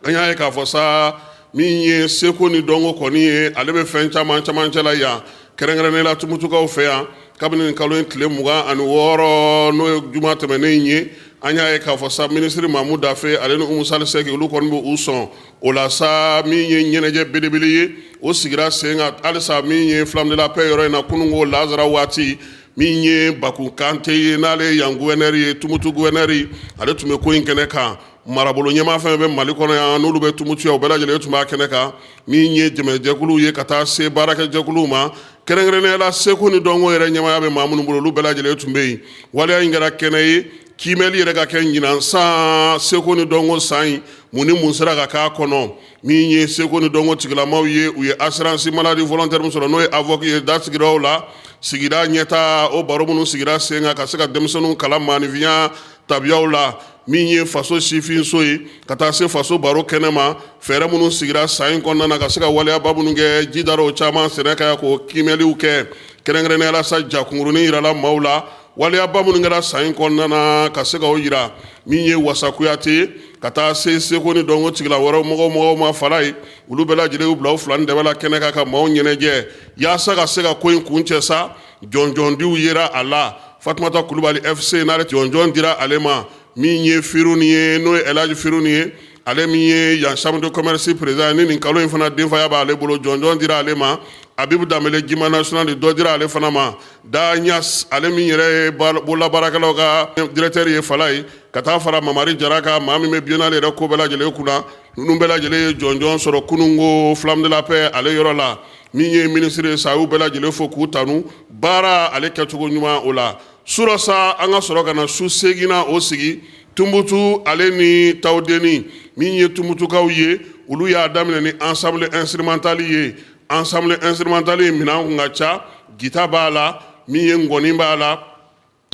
an y'a ye k'a fɔ sa, min ye seko ni dɔnko kɔni ye, ale bɛ fɛn caman camancɛ la yan, kɛrɛnkɛrɛnnen la Tumutukaw fɛ yan. Kabini nin kalo in tile 26, n'o ye juma tɛmɛnen in ye, an y'a ye k'a fɔ sa, minisiri Mamu Dafe ale ni Umu Sali Sɛki, olu kɔni bɛ u sɔn o la sa. Min ye ɲɛnajɛ belebele ye, o sigira sen kan halisa min ye Flamme de la Paix yɔrɔ in na kununko lazara waati. Min ye Baku Kante ye, n'ale ye yan gouverneur ye, Tumutu gouverneur, ale tun bɛ ko in kɛnɛ kan. Marabolo ɲɛmaa fɛn bɛ Mali kɔnɔ yan, n'olu bɛ Tumutu yan, u bɛɛ lajɛlen tun b'a kɛnɛ kan. Min ye dɛmɛjɛkuluw ye ka taa se baarakɛjɛkuluw ma, kɛrɛnkɛrɛnnenya la seko ni dɔnko yɛrɛ ɲɛmaaya bɛ maa minnu bolo, olu bɛɛ lajɛlen tun bɛ yen. Waleya in kɛra kɛnɛ ye kiimɛli yɛrɛ ka kɛ ɲinan san seko ni dɔnko san in, mun ni mun sera ka k'a kɔnɔ. Min ye seko ni dɔnko tigilamaw ye, u ye assurance maladie volontaire min sɔrɔ, n'o ye AVOC ye, da sigira o la. Sigida ɲɛtaa, o baro minnu sigira sen kan ka se ka denmisɛnninw kalan maanifinya tabiyaw la. Min ye faso sifinso ye ka taa se faso baro kɛnɛ ma, fɛɛrɛ minnu sigira san in kɔnɔna na ka se ka waleyaba minnu kɛ, ji dar'o caman sɛnɛ kan k'o kiimɛliw kɛ. Kɛrɛnkɛrɛnnenya la sa, ja kunkurunin yirala maaw la, waleyaba minnu kɛra san in kɔnɔna na ka se ka o yira. Min ye Wasa Kuyate ka taa se seko ni dɔnko tigila wɛrɛw mɔgɔw ma Falaye, olu bɛɛ lajɛlen y'u bila u fila ni dɛbɛ la kɛnɛ kan ka maaw ɲɛnajɛ yaasa ka se ka ko in kuncɛ sa. Jɔnjɔndiw yera a la. Fatumata Kulubali FC, n'ale jɔnjɔn dira ale ma. Min ye Firuni ye, n'o ye Elaji Firuni ye, ale min ye yan chambre de commerce président ni nin kalo in fana denfaya b'ale bolo, jɔnjɔn dira ale ma. Abibu Danbele, Jima national, dɔ dira ale fana ma. Da Ɲas, ale min yɛrɛ ye bololabaarakɛlaw ka directeur ye Falaye, ka taa fara Mamari Jara kan, maa min bɛ biennale yɛrɛ ko bɛɛ lajɛlen kunna, ninnu bɛɛ lajɛlen ye jɔnjɔn sɔrɔ kununko Flamme de la Paix ale yɔrɔ la. Min ye minisiri ye sa, a y'u bɛɛ lajɛlen fo k'u tanu baara ale kɛcogo ɲuman o la. Surɔ sa, an ka sɔrɔ ka na su seginna o sigi Tumutu ale ni Tawudeni. Min ye Tumutukaw ye, olu y'a daminɛ ni ensemble instrumental ye. Ensemble instrumental minɛn kun ka ca, gita b'a la. Min ye ngɔni b'a la,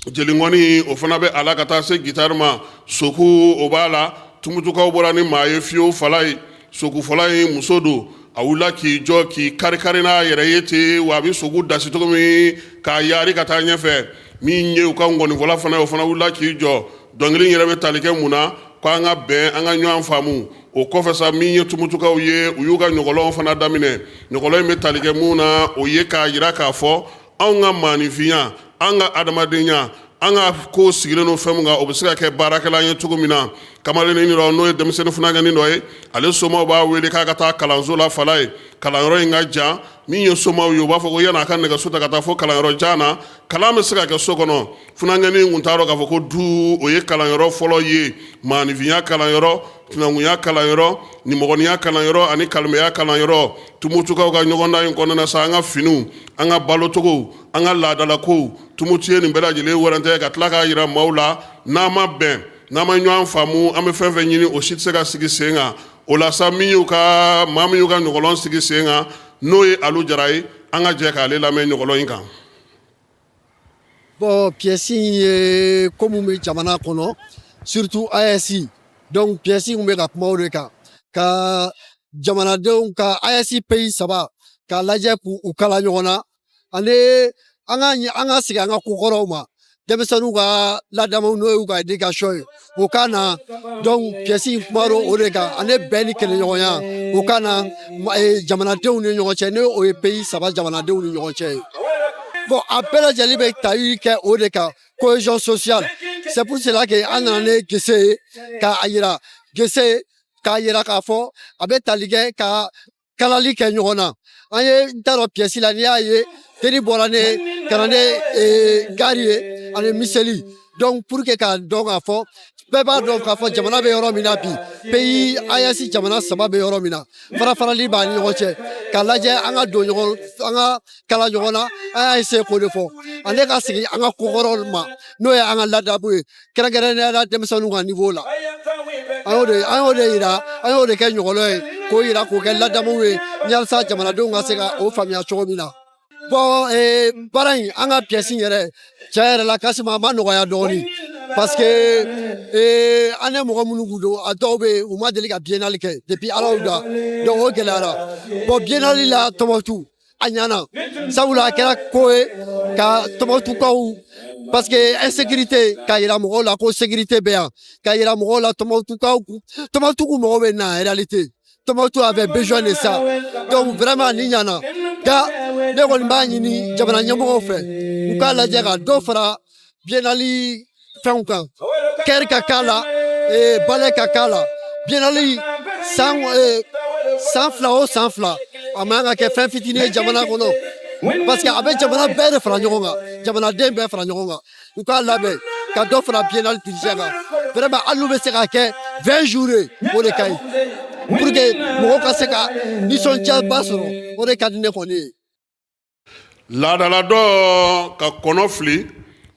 jeliŋɔni o fana bɛ a la, ka taa se gitari ma, soku o b'a la. Tumutukaw bɔra ni maa ye fiyewu. Fala ye sokufɔla ye, muso don. A wulila k'i jɔ k'i kari-kari n'a yɛrɛ ye ten, wa a bɛ soku dasi cogo min k'a yaari ka taa ɲɛfɛ. Min ye u ka ngɔnifɔla fana ye, o fana wulila k'i jɔ. Dɔnkili yɛrɛ bɛ tali kɛ mun na? Ko an ka bɛn, an ka ɲɔgɔn faamu. O kɔfɛ sa, min ye tumutukaw ye, u y'u ka ɲɔgɔlɔn fana daminɛ. Ɲɔgɔlɔn in bɛ tali kɛ mun na? O ye k'a jira k'a fɔ anw ka maaninfinya, an ka adamadenya, an ka ko sigilen don fɛn min kan, o bɛ se ka kɛ baarakɛlan ye cogo min na. Kamalennin dɔ, n'o ye denmisɛnnin funankɛnin dɔ ye, ale somaw b'a wele k'a ka taa kalanso la. Fala ye kalanyɔrɔ in ka jan. Min ye somaw ye, u b'a fɔ ko yan'a ka nɛgɛso ta ka taa fo kalanyɔrɔ jan na, kalan bɛ se ka kɛ so kɔnɔ. Funankɛnin kun t'a dɔn k'a fɔ ko du o ye kalanyɔrɔ fɔlɔ ye, maaninfinya kalanyɔrɔ, sinankunya kalanyɔrɔ, nimɔgɔninya kalanyɔrɔ ani kalimɛya kalanyɔrɔ. Tumutukaw ka ɲɔgɔndan in kɔnɔna sa, an ka finiw, an ka balocogow, an ka laadalakow, Tumutu ye nin bɛɛ lajɛlen wɛrɛntɛ ka tila k'a jira maaw la, n'an ma bɛn, n'an ma ɲɔgɔn faamu, an bɛ fɛn fɛn ɲini, o si tɛ se ka sigi sen kan. O la sa, min y'u ka maa min y'u ka ɲɔgɔlɔn sigi sen kan, n'o ye Alu Jara ye, an ka jɛ k'ale lamɛn ɲɔgɔlɔn in kan. Bon, pièce in ye ko mun bɛ jamana kɔnɔ, surtout AES. Donc pièce in bɛ ka kuma o de kan, ka jamanadenw ka AES pays saba k'a lajɛ k'u kala ɲɔgɔn na, ani an ka segin an ka kokɔrɔw ma, denmisɛnninw ka ladamu, n'o y'u ka éducation ye, o ka na. Donc pièce in kuma o de kan, ani bɛn ni kelenɲɔgɔnya, o ka na jamanadenw ni ɲɔgɔn cɛ, n'o ye pays saba jamanadenw ni ɲɔgɔn cɛ ye. Bon, a bɛɛ lajɛlen bɛ tali kɛ o de kan, cohésion sociale. C'est pour cela que an nana ni gese ye k'a yira, gese k'a yira k'a fɔ a bɛ tali kɛ ka kalali kɛ ɲɔgɔn na. An ye n t'a dɔn, pièce la, n'i y'a ye teri bɔra ne ka na ne gari ye ani miseli. Donc pour que k'a dɔn k'a fɔ bɛɛ b'a dɔn k'a fɔ jamana bɛ yɔrɔ min na bi, pays AES jamana saba bɛ yɔrɔ min na, fara farali b'a ni ɲɔgɔn cɛ, k'a lajɛ an ka don ɲɔgɔn, an ka kala ɲɔgɔn na. An y'a essayer k'o de fɔ, ale ka segin an ka kokɔrɔw ma, n'o ye an ka ladamu ye, kɛrɛnkɛrɛnnenya la denmisɛnninw ka niveau la. An y'o de yira, an y'o de kɛ ɲɔgɔlɔn ye, k'o yira, k'o kɛ ladamu ye, yalasa jamanadenw ka se ka o faamuya cogo min na. Bon, baara in, an ka pièce in yɛrɛ, tiɲɛ yɛrɛ la, Kasima, a ma nɔgɔya dɔɔni, parce que an ye mɔgɔ minnu kun don, a dɔw bɛ yen, u ma deli ka biennale kɛ depuis Ala y'u da. Donc o gɛlɛyara. Bon, biennale la Tɔnbukutu, a ɲɛna, sabula a kɛra ko ye ka Tɔnbukutukaw, parce que insécurité, k'a yira mɔgɔw la ko sécurité bɛ yan, k'a yira mɔgɔw la Tɔnbukutukaw, Tɔnbukutu mɔgɔw bɛ na. En réalité, Tɔnbukutu avait besoin de ça. Donc vraiment nin ɲɛna. Nka ne kɔni b'a ɲini jamana ɲɛmɔgɔw fɛ, u k'a lajɛ ka dɔ fara biennale fɛnw kan, chœur ka k'a la, ballet ka k'a la. Biennale, san 2 o san 2, a man kan ka kɛ fɛn fitinin ye jamana kɔnɔ, parce que a bɛ jamana bɛɛ de fara ɲɔgɔn kan, jamanaden bɛɛ fara ɲɔgɔn kan. U k'a labɛn ka dɔ fara biennale budget kan. Vraiment, hali n'u bɛ se k'a kɛ 20 jours ye, o de ka ɲi, pour que mɔgɔw ka se ka nisɔndiyaba sɔrɔ. O de ka di ne kɔni ye. Laadala dɔ ka kɔnɔ fili,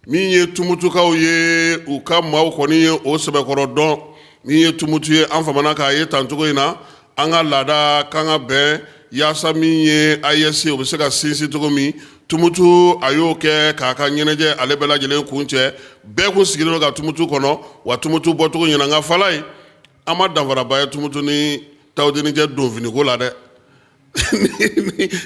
min ye Tumutukaw ye, u ka maaw kɔni ye o sɛbɛkɔrɔ dɔn. Min ye Tumutu ye, an famana k'a ye tan cogo in na, an ka laada kan ka bɛn yaasa min ye AES, o bɛ se ka sinsin cogo min. Tumutu a y'o kɛ k'a ka ɲɛnajɛ ale bɛɛ lajɛlen kun cɛ. Bɛɛ kun sigilen don ka Tumutu kɔnɔ, wa Tumutu bɔcogo ɲɛna. N ka fala ye, an ma danfaraba ye Tumutu ni Tawudeni cɛ donfiniko la dɛ.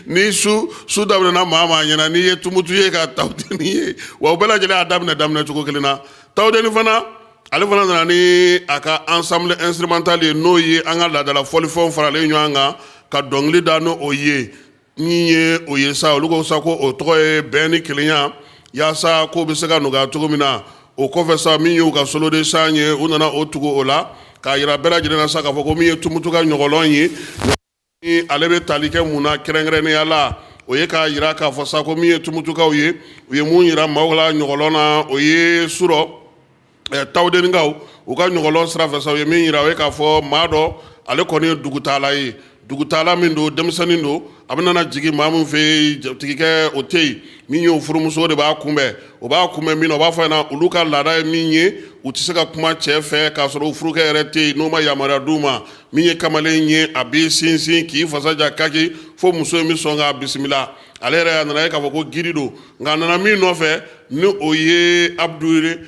Ni su daminɛna maa maa ɲɛna, n'i ye Tumutu ye ka Tawudeni ye, wa u bɛɛ lajɛlen y'a daminɛ daminɛ cogo kelen na. Tawudeni fana, ale fana nana ni a ka ensemble instrumental ye, n'o ye an ka laadala fɔlifɛnw faralen ɲɔgɔn kan ka dɔnkili da n'o o ye. Min ye o ye sa, olu ko sa ko o tɔgɔ ye bɛn ni kelenya, yaasa k'o bɛ se ka nɔgɔya cogo min na. O kɔfɛ sa, min y'u ka solo de chant ye, u nana o tugu o la k'a yira bɛɛ lajɛlen na sa k'a fɔ ko min ye Tumutu ka ɲɔgɔlɔn ye, ale bɛ tali kɛ mun na kɛrɛnkɛrɛnnenya la? O ye k'a yira k'a fɔ sa ko min ye Tumutukaw ye, u ye mun yira maaw la ɲɔgɔlɔn na, o ye surɔ Tawudenikaw u ka ɲɔgɔlɔn sira fɛ sa, u ye min yira, o ye k'a fɔ maa dɔ, ale kɔni ye dugutaala ye. Dugutaala min don, denmisɛnnin don, a bɛna jigin maa min fɛ yen, jatigikɛ o tɛ yen. Min y'o furumuso de b'a kunbɛn, o b'a kunbɛn min na, o b'a fɔ ɲɛna olu ka laada ye min ye, u tɛ se ka kuma cɛ fɛ k'a sɔrɔ u furukɛ yɛrɛ tɛ yen, n'o ma yamaruya d'u ma. Min ye kamalen ye, a b'i sinsin k'i fasa ja kaki fo muso in bɛ sɔn k'a bisimila. Ale yɛrɛ a nana ye k'a fɔ ko guide don, nka a nana min nɔfɛ ni o ye Abdul,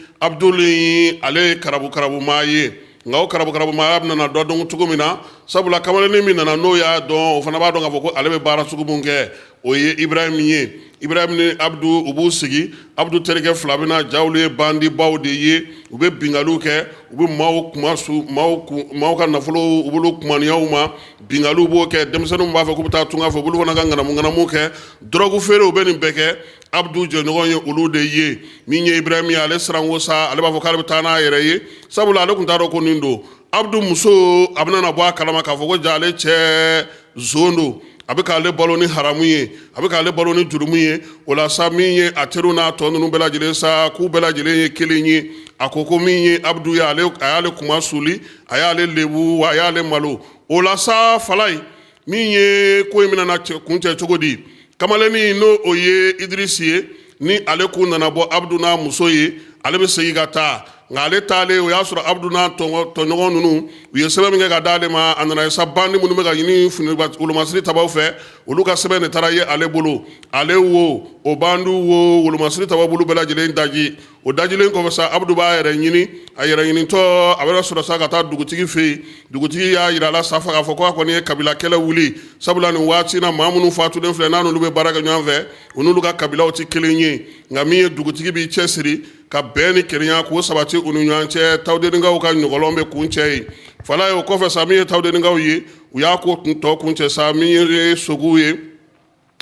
ale ye karabu-karabumaa ye. Nka o karabu-karabumaaya bɛna dɔn cogo min na, sabula kamalennin min nana n'o y'a dɔn, o fana b'a dɔn k'a fɔ ko ale bɛ baara sugu min kɛ, o ye Ibrahim ye. Ibrahim ni Abdu u b'u sigi. Abdu terikɛ fila bɛ na ja, olu ye bandibaw de ye. U bɛ binkaliw kɛ, u bɛ maaw kuma su, maaw ka nafolo u b'olu kumaniya u ma, binkaliw b'o kɛ. Denmisɛnninw b'a fɛ k'u bɛ taa tunga fɛ, u b'olu fana ka ŋanamu ŋanamu kɛ, dɔrɔgu feere, u bɛ nin bɛɛ kɛ. Abdu jɛɲɔgɔn ye olu de ye. Min ye Ibrahim ye, ale siranko sa, ale b'a fɔ k'ale bɛ taa n'a yɛrɛ ye, sabula ale tun t'a dɔn ko nin don. Abdu muso a bɛna na bɔ a kalama k'a fɔ ko ja, ale cɛ zon don, a bɛ k'ale balo ni haramu ye, a bɛ k'ale balo ni jurumu ye. O la sa, min ye a teriw n'a tɔ ninnu bɛɛ lajɛlen sa, k'u bɛɛ lajɛlen ye kelen ye. A ko ko min ye Abdu ye, ale a y'ale kuma suli, a y'ale lebu, wa a y'ale malo. O la sa, Falayi, min ye ko in bɛna na kuncɛ cogo di? Kamalennin n'o o ye Idirisi ye, ni ale kun nana bɔ Abudu n'a muso ye, ale bɛ segin ka taa. Nka ale taalen, o y'a sɔrɔ Abudu n'a tɔɲɔgɔn ninnu u ye sɛbɛn min kɛ ka d'ale ma, a nana ye sa bandi minnu bɛ ka ɲini wolomasiri tabaw fɛ, olu ka sɛbɛn de taara ye ale bolo. Ale wo o bandiw wo wolomasiri tabaw bolo bɛɛ lajɛlen daji. O dajilen kɔfɛ sa, Abudu b'a yɛrɛ ɲini. A yɛrɛ ɲinitɔ, a bɛ sɔrɔ sa ka taa dugutigi fɛ yen. Dugutigi y'a jira a la sa k'a fɔ ko a kɔni ye kabila kɛlɛ wuli, sabula nin waati na maa minnu fatulen filɛ, n'a n'olu bɛ baara kɛ ɲɔgɔn fɛ, u n'olu ka kabilaw tɛ kelen ye. Nka min ye dugutigi b'i cɛsiri ka bɛn ni kelenya k'o sabati u ni ɲɔgɔn cɛ. Tawudenikaw ka ɲɔgɔlɔn bɛ kuncɛ yen, Falaye. O kɔfɛ sa, min ye tawudenikaw ye, u y'a ko tɔ kuncɛ sa. Min ye sogow ye,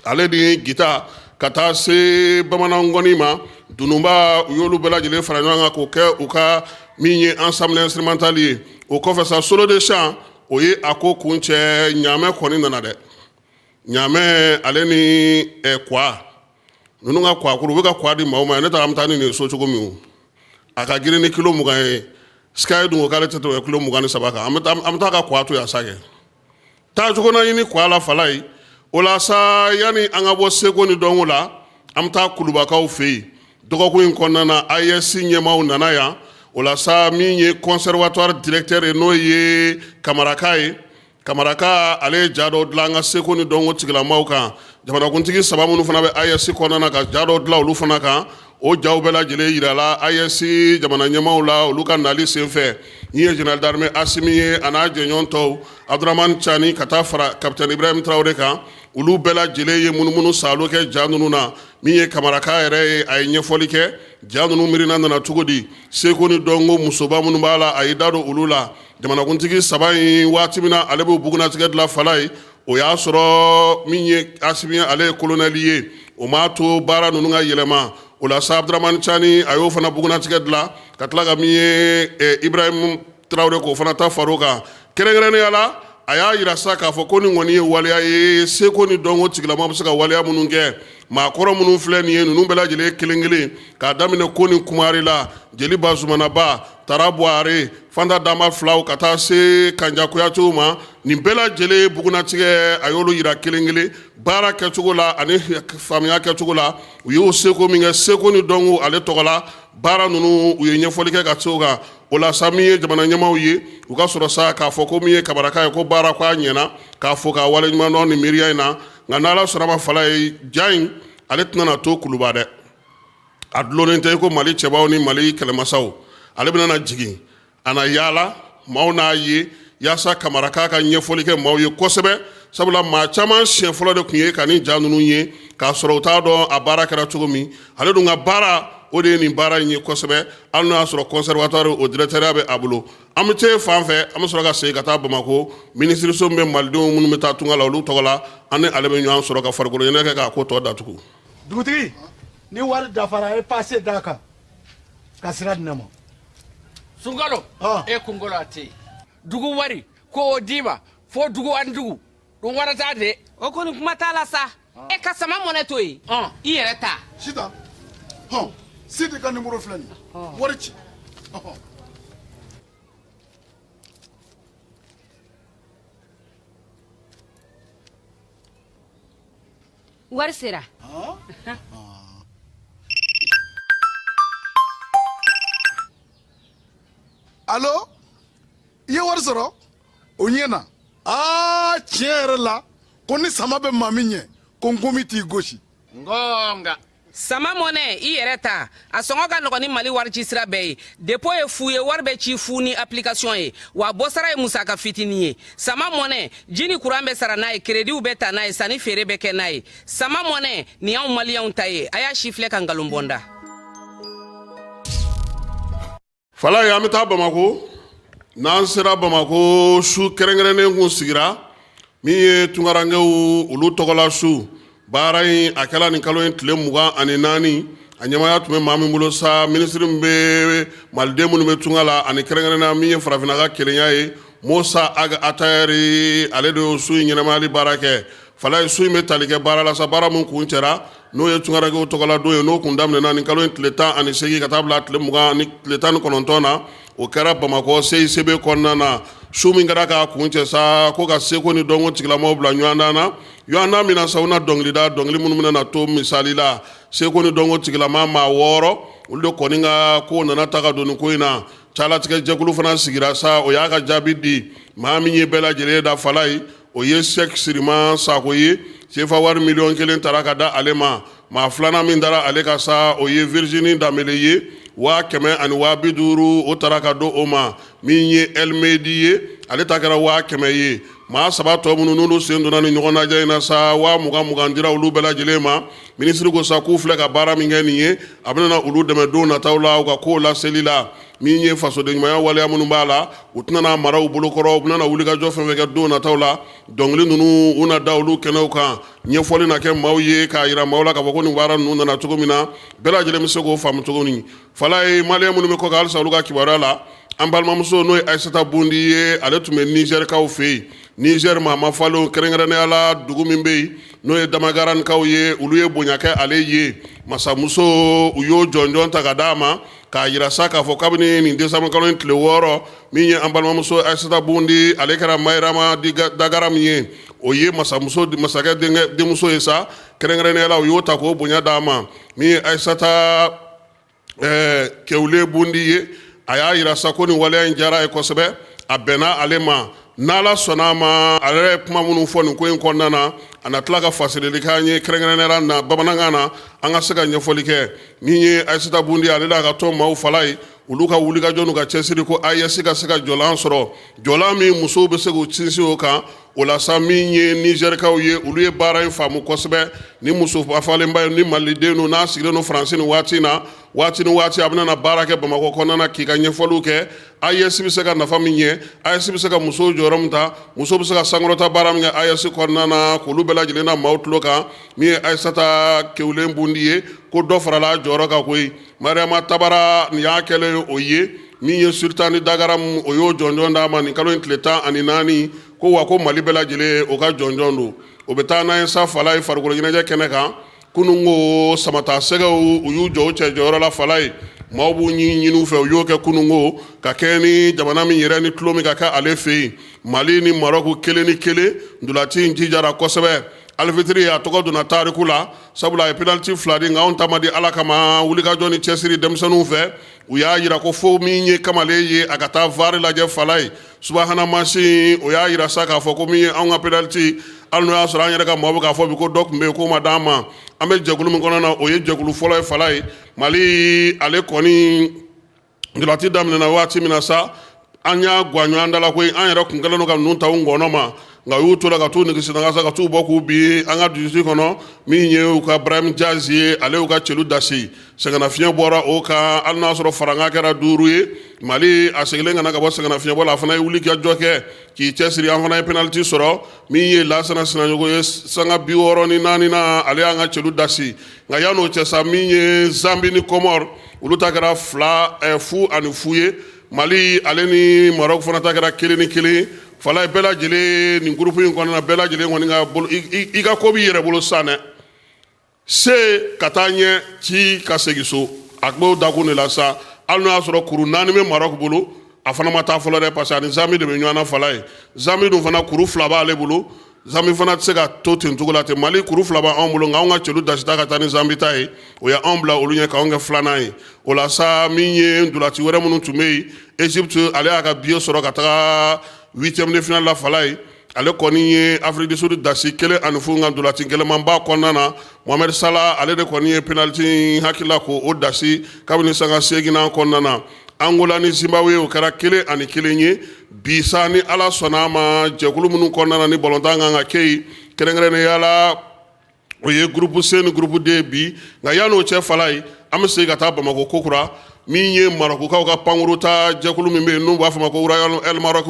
ale ni gita ka taa se bamanan ma, dununba, u y'olu bɛɛ lajɛlen fara ɲɔgɔn kan k'o kɛ u ka min ye ensemble instrumental ye. O kɔfɛ sa, solo de chant, o ye a ko kuncɛ. Ɲaamɛ kɔni nana dɛ. Ɲaamɛ ale ni kwa ninnu ka kwakuru, u bɛ ka kwa di maaw ma. Ne taara, an bɛ taa ni nin so cogo min, a ka girin ni kilo 20 ye. Sky dun ko k'ale tɛ tɛmɛ kilo 23 kan. An bɛ taa ka kwa to yan sa kɛ taa cogo na ɲini kwa la, Falaye. O la sa, yanni an ka bɔ seko ni dɔnko la, an bɛ taa kulubakaw fɛ yen. Dɔgɔkun in kɔnɔna na, AES ɲɛmaaw nana yan. O la sa, min ye conservatoire directeur ye, n'o ye Kamaraka ye, Kamaraka ale ye ja dɔw dilan an ka seko ni dɔnko tigilamaw kan. Jamanakuntigi saba minnu fana bɛ AES kɔnɔna na, ka ja dɔw dilan olu fana kan. O jaw bɛɛ lajɛlen yirala AES jamana ɲɛmaaw la olu ka nali senfɛ. Ni ye général d'armée Asimi ye, a n'a jɛɲɔgɔn tɔw, Abdramane Tiani, ka taa fara capitaine Ibrahim Traoré kan, olu bɛɛ lajɛlen ye munumunu saalo kɛ ja ninnu na. Min ye Kamaraka yɛrɛ ye, a ye ɲɛfɔli kɛ ja ninnu miirina nana cogo di, seko ni dɔnko musoba minnu b'a la, a y'i da don olu la. Jamanakuntigi saba in, waati min na ale b'o bugunnatigɛ dilan, Falaye, o y'a sɔrɔ min ye Asimi, ale ye kolonɛli ye. O m'a to baara ninnu ka yɛlɛma. O la sa, Abdramane Tiani, a y'o fana bugunnatigɛ dilan, ka tila ka min ye Ibrahim Traoré, k'o fana ta far'o kan. Kɛrɛnkɛrɛnnenya la, a y'a yira sa k'a fɔ ko nin kɔni ye waleya ye, seko ni dɔnko tigilama bɛ se ka waleya minnu kɛ. Maakɔrɔ minnu filɛ nin ye, ninnu bɛɛ lajɛlen kelen kelen, k'a daminɛ ko ni kumari la, jeli Bazumanaba, Tara Buware, Fanta Damba filaw, ka taa se Kanja Kuyatew ma, nin bɛɛ lajɛlen bugunnatigɛ, a y'olu yira kelen kelen baara kɛcogo la ani faamuya kɛcogo la. U y'o seko min kɛ seko ni dɔnko ale tɔgɔ la, baara ninnu, u ye ɲɛfɔli kɛ ka se o kan. O la sa, min ye jamana ɲɛmaaw ye, u ka sɔrɔ sa k'a fɔ ko min ye Kamaraka ye, ko baara ko a ɲɛna, k'a fɔ k'a waleɲuman dɔn nin miiriya in na. Nka n'Ala sɔnna ma, Falaye, ja in ale tɛna na to Kuluba dɛ. A dulonnen tɛ ko Mali cɛbaw ni Mali kɛlɛmasaw. Ale bɛna na jigin, a na yaala, maaw n'a ye, yaasa Kamaraka ka ɲɛfɔli kɛ maaw ye kosɛbɛ, sabula maa caman siɲɛ fɔlɔ de tun ye ka nin ja ninnu ye k'a sɔrɔ u t'a dɔn a baara kɛra cogo min. Ale dun ka baara, o de ye nin baara in ye kosɛbɛ, hali n'o y'a sɔrɔ conservatoire o directeur bɛ a bolo. An bɛ te fan fɛ, an bɛ sɔrɔ ka segin ka taa Bamakɔ minisiriso min bɛ malidenw minnu bɛ taa tunga la olu tɔgɔ la. An ni ale bɛ ɲɔgɔn sɔrɔ ka farikolo ɲɛnajɛ kɛ k'a ko tɔ datugu. Dugutigi, ni wari dafara, a ye pase d'a kan ka sira di ne ma. Sunkalo, e kunkolo a tɛ yen. Dugu wari ko o d'i ma fo dugu ani dugu dun wara t'a de. O kɔni, kuma t'a la sa. E ka sama mɔnɛ to yen, i yɛrɛ ta. Sitan, hɔn, Sidi ka nimoro filɛ nin ye, wari ci. Ɔhɔn. Wari sera. Alo, i ye wari sɔrɔ? O ɲɛna. Aa, tiɲɛ yɛrɛ la, ko ni sama bɛ maa min ɲɛ, ko nkomi t'i gosi. Gonga. Sama Money i yɛrɛ ta, a sɔngɔ ka nɔgɔn ni Mali wari ci sira bɛɛ ye. Dépôt ye fu ye, wari bɛ ci fu ni application ye, wa bɔsara ye musaka fitinin ye. Sama Money, ji ni kuran bɛ sara n'a ye, créditw bɛ ta n'a ye, sanni feere bɛ kɛ n'a ye. Sama Money nin y'anw maliyɛnw ta ye. A y'a si filɛ ka nkalon bɔ n da. Falaye, an bɛ taa Bamakɔ. N'an sera Bamakɔ, su kɛrɛnkɛrɛnnen kun sigira min ye tunkarankew olu tɔgɔla su. Baara in a kɛla nin kalo in tile 24. A ɲɛmaaya tun bɛ maa min bolo sa, minisiri min bɛ maliden minnu bɛ tunga la ani kɛrɛnkɛrɛnnenya min ye farafinna ka kelenya ye, Mosa Ag Atayɛri, ale de y'o su in ɲɛnamayali baara kɛ. Falaye, su in bɛ tali kɛ baara la sa, baara min kuncɛra, n'o ye tunkarankew tɔgɔla don ye, n'o kun daminɛna nin kalo in tile 18 ka taa bila tile 20 ni tile 19 na. O kɛra Bamakɔ CICB kɔnɔna na. Su min kɛra k'a kuncɛ sa, ko ka seko ni dɔnko tigilamɔgɔw bila ɲɔgɔndan na, ɲɔgɔndan min na sa, u na dɔnkili da, dɔnkili minnu bɛna na to misali la. Seko ni dɔnko tigilama maa 6, olu de kɔni ka ko nana ta ka don nin ko in na. Calatigɛ jɛkulu fana sigira sa, o y'a ka jaabi di. Maa min ye bɛɛ lajɛlen da, Falaye, o ye Sɛki Sirima Sako ye. Sefa wari miliyɔn 1 tara ka da ale ma. Maa filanan min dara ale ka sa, o ye Virginie Danbele ye, 100 000 ani 50 000, o tara ka don o ma. Min ye Elmedi ye, ale ta kɛra 100 000 ye. Maa saba tɔ minnu n'olu sen donna ni ɲɔgɔn lajɛ in na sa, 20 000 20 dira olu bɛɛ lajɛlen ma. Minisiri ko sa k'u filɛ ka baara min kɛ nin ye, a bɛna olu dɛmɛ don nataw la u ka kow laseli la. Min ye fasodenɲumanya waleya minnu b'a la, u tɛna n'a mara u bolokɔrɔ. U bɛna wulikajɔ fɛn fɛn kɛ don nataw la, dɔnkili ninnu u na da olu kɛnɛw kan, ɲɛfɔli na kɛ maaw ye k'a yira maaw la k'a fɔ ko nin baara ninnu nana cogo min na, bɛɛ lajɛlen bɛ se k'o faamu cogo min. Falaye, maliyɛn minnu bɛ kɔkan halisa, olu ka kibaruya la, an balimamuso n'o ye Ayisata Bundi ye, ale tun bɛ Nizɛrikaw fɛ yen. Nizɛri maa mafalenw, kɛrɛnkɛrɛnnenya la dugu min bɛ yen n'o ye Damagaranikaw ye, olu ye bonya kɛ ale ye. Masamuso, u y'o jɔnjɔn ta ka d'a ma k'a yira sa k'a fɔ kabini nin décembre kalo in tile 6, min ye an balimamuso Ayisata Bundi, ale kɛra Mayirama Dagara min ye, o ye masamuso masakɛ denmuso ye sa, kɛrɛnkɛrɛnnenya la u y'o ta k'o bonya d'a ma. Min ye Ayisata Kewule Bundi ye, a y'a yira sa ko nin waleya in diyara a ye kosɛbɛ, a bɛnna ale ma. N'Ala sɔnna a ma, a yɛrɛ ye kuma minnu fɔ nin ko in kɔnɔna na, a na tila ka fasirili k'an ye kɛrɛnkɛrɛnnenya na bamanankan na, an ka se ka ɲɛfɔli kɛ. Min ye Ayisata Bundi, ale n'a ka tɔn maaw, Falaye, olu ka wulikajɔ n'u ka cɛsiri ko AES ka se ka jɔlan sɔrɔ, jɔlan min musow bɛ se k'u sinsin o kan. O la sa, min ye Nizɛrikaw ye, olu ye baara in faamu kosɛbɛ. Ni muso falenba ye, ni maliden don, n'a sigilen don Faransi nin waati in na, waati ni waati a bɛna na baara kɛ Bamakɔ kɔnɔna na k'i ka ɲɛfɔliw kɛ AES bɛ se ka nafa min ɲɛ, AES bɛ se ka musow jɔyɔrɔ min ta, muso bɛ se ka sankɔrɔta baara min kɛ AES kɔnɔna na, k'olu bɛɛ lajɛlen na maaw tulo kan. Min ye Ayisata Kewulen Bundi ye, ko dɔ farala a jɔyɔrɔ kan koyi. Mariama Tabara, nin y'a kɛlen o ye. Min ye Sultani Dagaram, o y'o jɔnjɔn d'a ma nin kalo in tile 14, ko wa ko Mali bɛɛ lajɛlen o ka jɔnjɔn don. O bɛ taa n'an ye sa, Falaye, farikolo ɲɛnajɛ kɛnɛ kan. Kunun ko samata sɛgɛw, u y'u jɔ u cɛ jɔyɔrɔ la. Falaye, maaw b'u ɲini u fɛ, u y'o kɛ kunun ko ka kɛ ni jamana min yɛrɛ ni tulon min ka kɛ ale fɛ yen. Mali ni Marɔku 1-1. Ntolaci in jijara kosɛbɛ. Alifitiri, a tɔgɔ donna tariku la, sabula a ye penalty 2 di, nka anw ta ma di. Ala kama, wulikajɔ ni cɛsiri denmisɛnninw fɛ, u y'a yira ko fo min ye kamalen ye, a ka taa VAR lajɛ. Falaye, subahana mansin o y'a yira sa k'a fɔ ko min ye anw ka penalty, hali n'o y'a sɔrɔ an yɛrɛ ka maaw bɛ k'a fɔ bi ko dɔ tun bɛ yen k'o ma d'an ma. An bɛ jɛkulu min kɔnɔna na, o ye jɛkulu fɔlɔ ye. Falaye, Mali ale kɔni ntolaci daminɛna waati min na sa, an y'a gwan ɲɔgɔn da la koyi. An yɛrɛ kun kɛlen don ka ninnu ta u ngɔnɔ ma, nka u y'u to la ka t'u nigisi nagasa ka t'u bɔ k'u bin an ka dusu kɔnɔ. Min ye u ka Brahim Diaz ye, ale y'u ka celu dasi, sɛgɛnnafiɲɛ bɔra o kan. Hali n'a sɔrɔ farankan kɛra 5 ye, Mali a seginnen ka na ka bɔ sɛgɛnnafiɲɛbɔ la, a fana ye wuli ka jɔ kɛ k'i cɛsiri, an fana ye penalty sɔrɔ. Min ye Lasana Sinayogo ye, sanga 64 na, ale y'an ka celu dasi. Nka yan'o cɛ sa, min ye Zambi ni Kɔmɔri, olu ta kɛra 0 ani 0 ye. Mali ale ni Maroc fana ta kɛra 1-1. Falaye, bɛɛ lajɛlen nin groupe in kɔnɔna na, bɛɛ lajɛlen kɔni ka bolo, i ka ko b'i yɛrɛ bolo sisan dɛ. Se ka taa ɲɛ ci ka segin so, a b'o dakun de la sa. Hali n'o y'a sɔrɔ kuru 4 bɛ Maroc bolo, a fana ma taa fɔlɔ dɛ, parce que ani Zambi de bɛ ɲɔgɔn na. Falaye, Zambi dun fana kuru 2 b'ale bolo. Zambi fana tɛ se ka to ten cogo la ten. Mali kuru 2 b'anw bolo, nka anw ka celu dasita ka taa ni Zambi ta ye, o ye anw bila olu ɲɛ k'anw kɛ filanan ye. O la sa, min ye ntolaci wɛrɛ minnu tun bɛ yen, Egypte ale y'a ka billet sɔrɔ ka taga huitième de finale la. Falaye, Ale kɔni ye Afrique du Sud dasi 1-0 nka ntolaci gɛlɛnmanba kɔnɔna na, Mohamed Salah ale de kɔni ye penalty hakilila ko o dasi kabini sanga seeginnan kɔnɔna na. Angola ni Zimbabwe, o kɛra 1-1 ye. Bi sa, ni Ala sɔnna a ma, jɛkulu minnu kɔnɔna na ni balontan kan ka kɛ yen, kɛrɛnkɛrɛnnenya la o ye groupe C ni groupe D bi. Nka yan'o cɛ, fala ye, an bɛ segin ka taa Bamakɔ kokura. Min ye Marɔkukaw ka pankuru ta jɛkulu min bɛ yen n'u b'a fɔ ma ko Royal Air Maroc,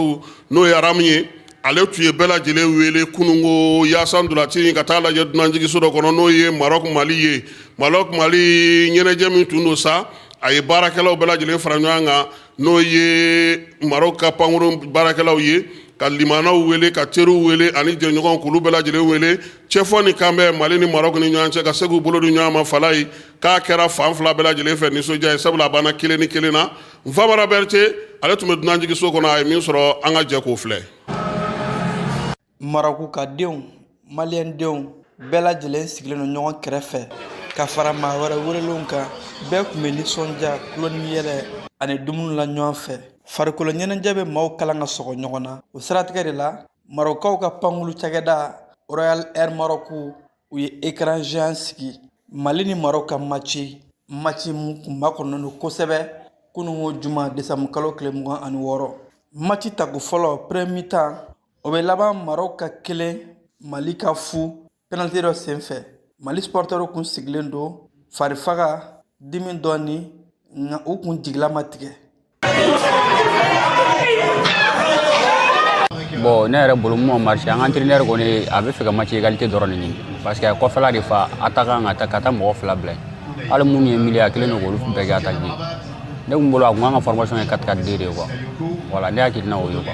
n'o ye RAM ye, ale tun ye bɛɛ lajɛlen wele kununko yaasa ntolaci ka taa lajɛ dunanjiginso dɔ kɔnɔ, n'o ye Maroc Mali ye. Maroc Mali ɲɛnajɛ min tun don sa, a ye baarakɛlaw bɛɛ lajɛlen fara ɲɔgɔn kan, n'o ye Maroc ka pankuru baarakɛlaw ye, ka limanaw wele, ka teriw wele ani jɛɲɔgɔnw, k'olu bɛɛ lajɛlen wele cɛfɔ ni kanbɛn Mali ni Maroc ni ɲɔgɔn cɛ, ka se k'u bolo di ɲɔgɔn ma. Fala ye, k'a kɛra fan fila bɛɛ lajɛlen fɛ nisɔndiya ye, sabula a banna 1-1 na. Nfamara Berete, ale tun bɛ dunanjiginso kɔnɔ, a ye min sɔrɔ, an ka jɛ k'o filɛ. Marɔkukadenw, maliyɛndenw bɛɛ lajɛlen sigilen don ɲɔgɔn kɛrɛfɛ ka fara maa wɛrɛ welelenw kan. Bɛɛ tun bɛ nisɔndiya, tulon ni yɛlɛ ani dumuni la ɲɔgɔn fɛ. Farikolo ɲɛnajɛ bɛ maaw kalan ka sɔgɔ ɲɔgɔn na. O siratigɛ de la, Marɔkukaw ka pankulu cakɛda Royal Air Maroc, u ye écran géant sigi Mali ni Maroc ka match, match mun kun makɔnɔnen don kosɛbɛ kununko juma desanburu kalo tile 26. Match tako fɔlɔ, premier mi-temps, o bɛ laban Maroc ka 1, Mali ka 0, penalty dɔ senfɛ. Mali supporters kun sigilen don, farifaga, dimi dɔɔni, nka u kun jigila ma tigɛ. Bon, ne yɛrɛ bolo, mun ma marché, an ka entraîneur kɔni a bɛ fɛ ka match égalité dɔrɔn de ɲini, parce que a ye kɔfɛla de fa attaquant ka taa mɔgɔ fila bila yen. Hali minnu ye milieu, a kelen don k'olu bɛɛ kɛ attaque ye. Ne kun bolo, a kun kan ka formation ye 4-4-2 de ye quoi. Voilà, ne hakilina o ye quoi.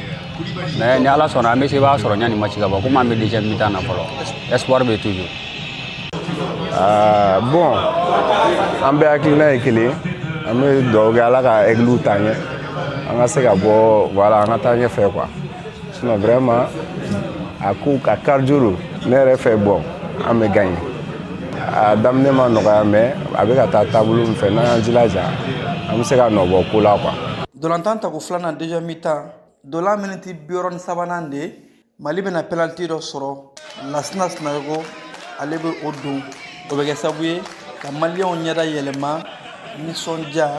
Mais ni Ala sɔnna, an bɛ se b'a sɔrɔ yanni match ka bɔ. Komi an bɛ deuxième mi-temps na fɔlɔ, espoir bɛ toujours. Ah, bon, an bɛɛ hakilina ye kelen. An bɛ dugawu kɛ Ala ka Aigles taa ɲɛ, an ka se ka bɔ, voilà, an ka taa ɲɛfɛ quoi. Sinon vraiment, a ko a cardio don ne yɛrɛ fɛ. Bon, an bɛ gagner. A daminɛ ma nɔgɔya, mais a bɛ ka taa taabolo min fɛ, n'an y'an jilaja, an bɛ se ka nɔ bɔ ko la quoi. Dolantan tako filanan, deuxième mi-temps, dolan miniti 63nan de, Mali bɛna penalty dɔ sɔrɔ. Lasina Sinayogo, ale bɛ o don. O bɛ kɛ sababu ye ka maliyɛnw ɲɛda yɛlɛma, nisɔndiya,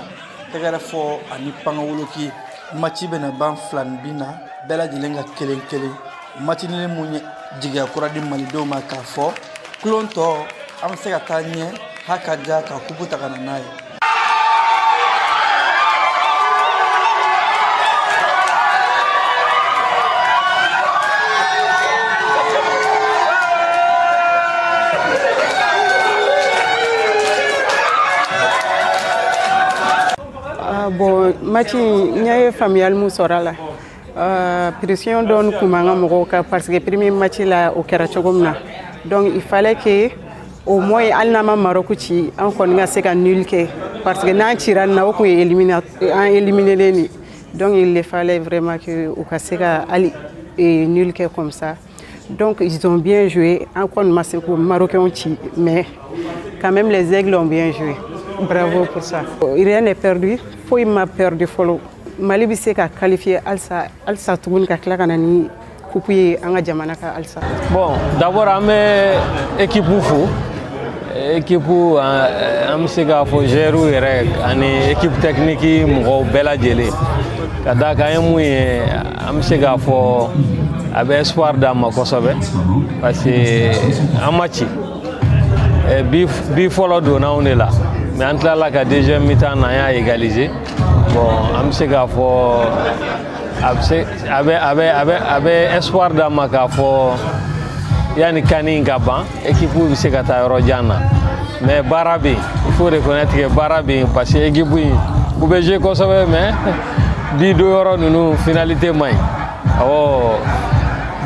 tɛgɛrɛ fɔ ani pangawoloki. Match bɛna ban fila ni bin na, bɛɛ lajɛlen ka 1-1. Match ni mun ye jigiya kura di malidenw ma k'a fɔ kulon tɔ, an bɛ se ka taa ɲɛ ha ka ja ka kupu ta ka na n'a ye. Ah, bon, match in, n ye faamuyali mun sɔrɔ a la, pression dɔɔni kun b'an ka mɔgɔw kan, parce que premier match la, o kɛra cogo min na. Donc il fallait que au moins, hali n'an ma Maroc ci, an kɔni ka se ka nul kɛ, parce que n'an cira nin na, o kun ye an éliminer de. Donc il fallait vraiment que u ka se ka hali nul kɛ comme ça. Donc ils ont bien joué. An kɔni ma se k'o Marocains ci, mais quand même les Aigles ont bien joué. Bravo pour ça. Rien n'est perdu, foyi ma perdu fɔlɔ. Mali bɛ se ka qualifier halisa halisa tuguni, ka tila ka na ni coupe ye an ka jamana kan halisa. Bon, d'abord an bɛ équipe fo, équipe, an bɛ se k'a fɔ joueurs yɛrɛ ani équipe technique mɔgɔw bɛɛ lajɛlen, ka d'a kan an ye mun ye, an bɛ se k'a fɔ a bɛ espoir d'an ma kosɛbɛ, parce que an ma ci bi fɔlɔ donna anw de la, mais an tilala ka deuxième mi-temps na, an y'a égaliser. Bon, an bɛ se k'a fɔ a bɛ se a bɛ a bɛ a bɛ a bɛ espoir d'an ma k'a fɔ yanni CAN in ka ban, équipe bɛ se ka taa yɔrɔ jan na. Mais baara bɛ yen, il faut reconnaître que baara bɛ yen, parce que équipe in, u bɛ jouer kosɛbɛ, mais bi don yɔrɔ ninnu finalité man ɲi. Awɔ,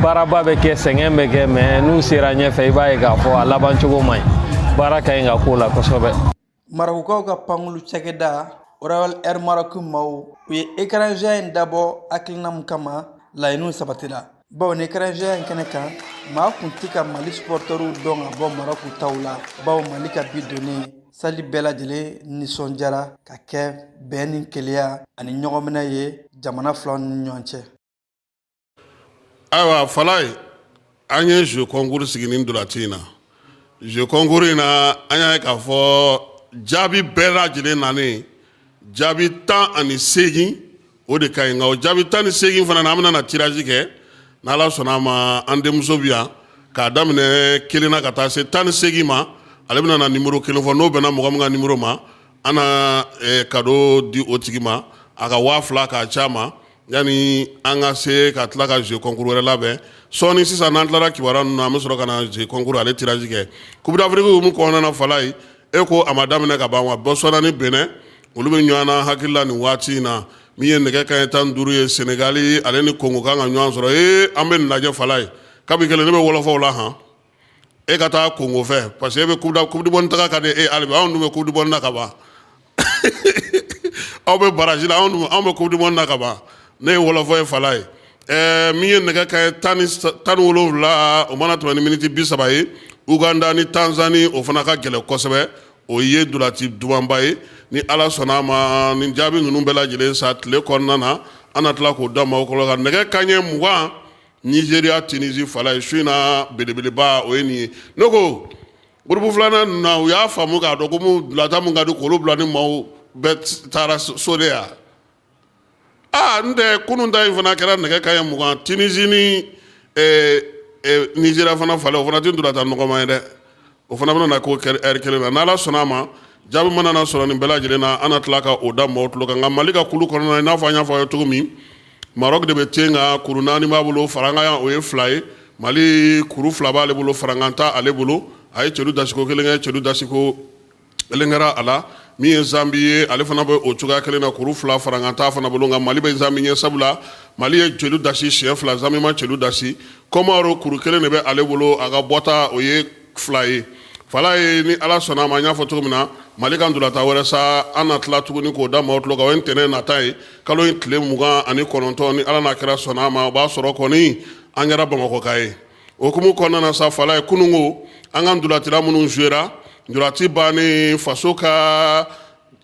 baaraba bɛ kɛ, sɛgɛn bɛ kɛ, mais n'u sera ɲɛfɛ, i b'a ye k'a fɔ a laban cogo man ɲi. Baara ka ɲi ka k'o la kosɛbɛ. Marɔkukaw ka pankulu cakɛda Royal Air Maroc maaw, u ye écran géant in dabɔ hakilina min kama, laɲiniw sabatira, bawo ni écran géant in kɛnɛ kan, maa kun tɛ ka Mali supporteriw dɔn ka bɔ Maroc taw la, bawo Mali ka bi donnen sali, bɛɛ lajɛlen nisɔndiyara ka kɛ bɛn ni kelenya ani ɲɔgɔnminɛ ye jamana filaw ni ɲɔgɔn cɛ. Ayiwa Falaye, an ye jeu concours sigi nin ntolaci in na. Jeu concours in na, an y'a ye k'a fɔ jaabi bɛɛ lajɛlen nanen, jaabi 18, o de ka ɲi. Nka o jaabi 18 fana na, an bɛna na tirage kɛ n'Ala sɔnna a ma. An denmuso bɛ yan k'a daminɛ kelen na ka taa se 18 ma. Ale bɛna na numéro kelen fɔ, n'o bɛnna mɔgɔ min ka numéro ma, an na cadeau di o tigi ma, a ka 2000 k'a ci a ma, yanni an ka se ka tila ka jeu concours wɛrɛ labɛn sɔɔni. Sisan, n'an tilara kibaruya ninnu na, an bɛ sɔrɔ ka na jeu concours ale tirage kɛ. Coupe d'Afrique hukumu kɔnɔna na, Falaye, e ko a ma daminɛ ka ban wa? Botswana ni Benin, olu bɛ ɲɔgɔn na hakili la nin waati in na. Min ye nɛgɛ kanɲɛ 15 ye, Senegali ale ni Congo kan ka ɲɔgɔn sɔrɔ. Ee, an bɛ nin lajɛ, Falaye. Kabi kelen ne bɛ wɔlɔfɔw la han, e ka taa Congo fɛ, parce que e bɛ coupe du monde taga ka di e hali bi. Anw dun bɛ coupe du monde na ka ban, aw bɛ barrage la, anw bɛ coupe du monde na ka ban. Ne ye wɔlɔfɔ ye, Falaye. Ɛɛ, min ye nɛgɛ kanɲɛ 17, o mana tɛmɛ ni miniti 30 ye, Uganda ni Tanzanie, o fana ka gɛlɛn kosɛbɛ. O ye ntolaci dumanba ye. Ni Ala sɔnna a ma, nin jaabi ninnu bɛɛ lajɛlen sa tile kɔnɔna na, an na tila k'o da maaw kɔrɔ ka nɛgɛ kanɲɛ 20, Nigeria Tunisie, Falaye, su in na belebeleba o ye nin ye. Ne ko groupe filanan ninnu na, u y'a faamu k'a dɔn ko mun ntolatan mun ka di k'olu bila ni maaw bɛɛ taara so de yan. Aa, n tɛ kunun ta in fana kɛra nɛgɛ kanɲɛ 20, Tunisie ni Nigeria fana, Falaye, o fana tɛ ntolatan nɔgɔman ye dɛ. O fana bɛna na k'o ɛri kelen na. N'Ala sɔnna a ma, jaabi mana na sɔrɔ nin bɛɛ lajɛlen na, an na tila ka o da maaw tulo kan. Nka Mali ka kulu kɔnɔna na, i n'a fɔ an y'a fɔ aw ye cogo min, Maroc de bɛ ten kan, kuru 4 b'a bolo, farankan o ye 2 ye. Mali kuru 2 b'ale bolo, farankan t'a ale bolo. A ye celu dasiko kelen kɛ, celu dasiko kelen kɛra a la. Min ye Zambi ye, ale fana bɛ o cogoya kelen na, kuru 2, farankan t'a fana bolo. Nka Mali bɛ Zambi ɲɛ, sabula Mali ye celu dasi siɲɛ 2, Zambi ma celu dasi. Kɔmaro, kuru kelen de bɛ ale bolo, a ka bɔta o ye 2 ye. Falaye, ni Ala sɔnna a ma, an y'a fɔ cogo min na, Mali ka ntolatan wɛrɛ sa, an na tila tuguni k'o da maaw tulo kan. O ye ntɛnɛn nata ye, kalo in tile 29, ni Ala n'a kɛra sɔnna a ma, o b'a sɔrɔ kɔni an kɛra Bamakɔka ye. O hukumu kɔnɔna na sa, Falaye, kununko an ka ntolacila minnu jouera ntolaci bannen, faso ka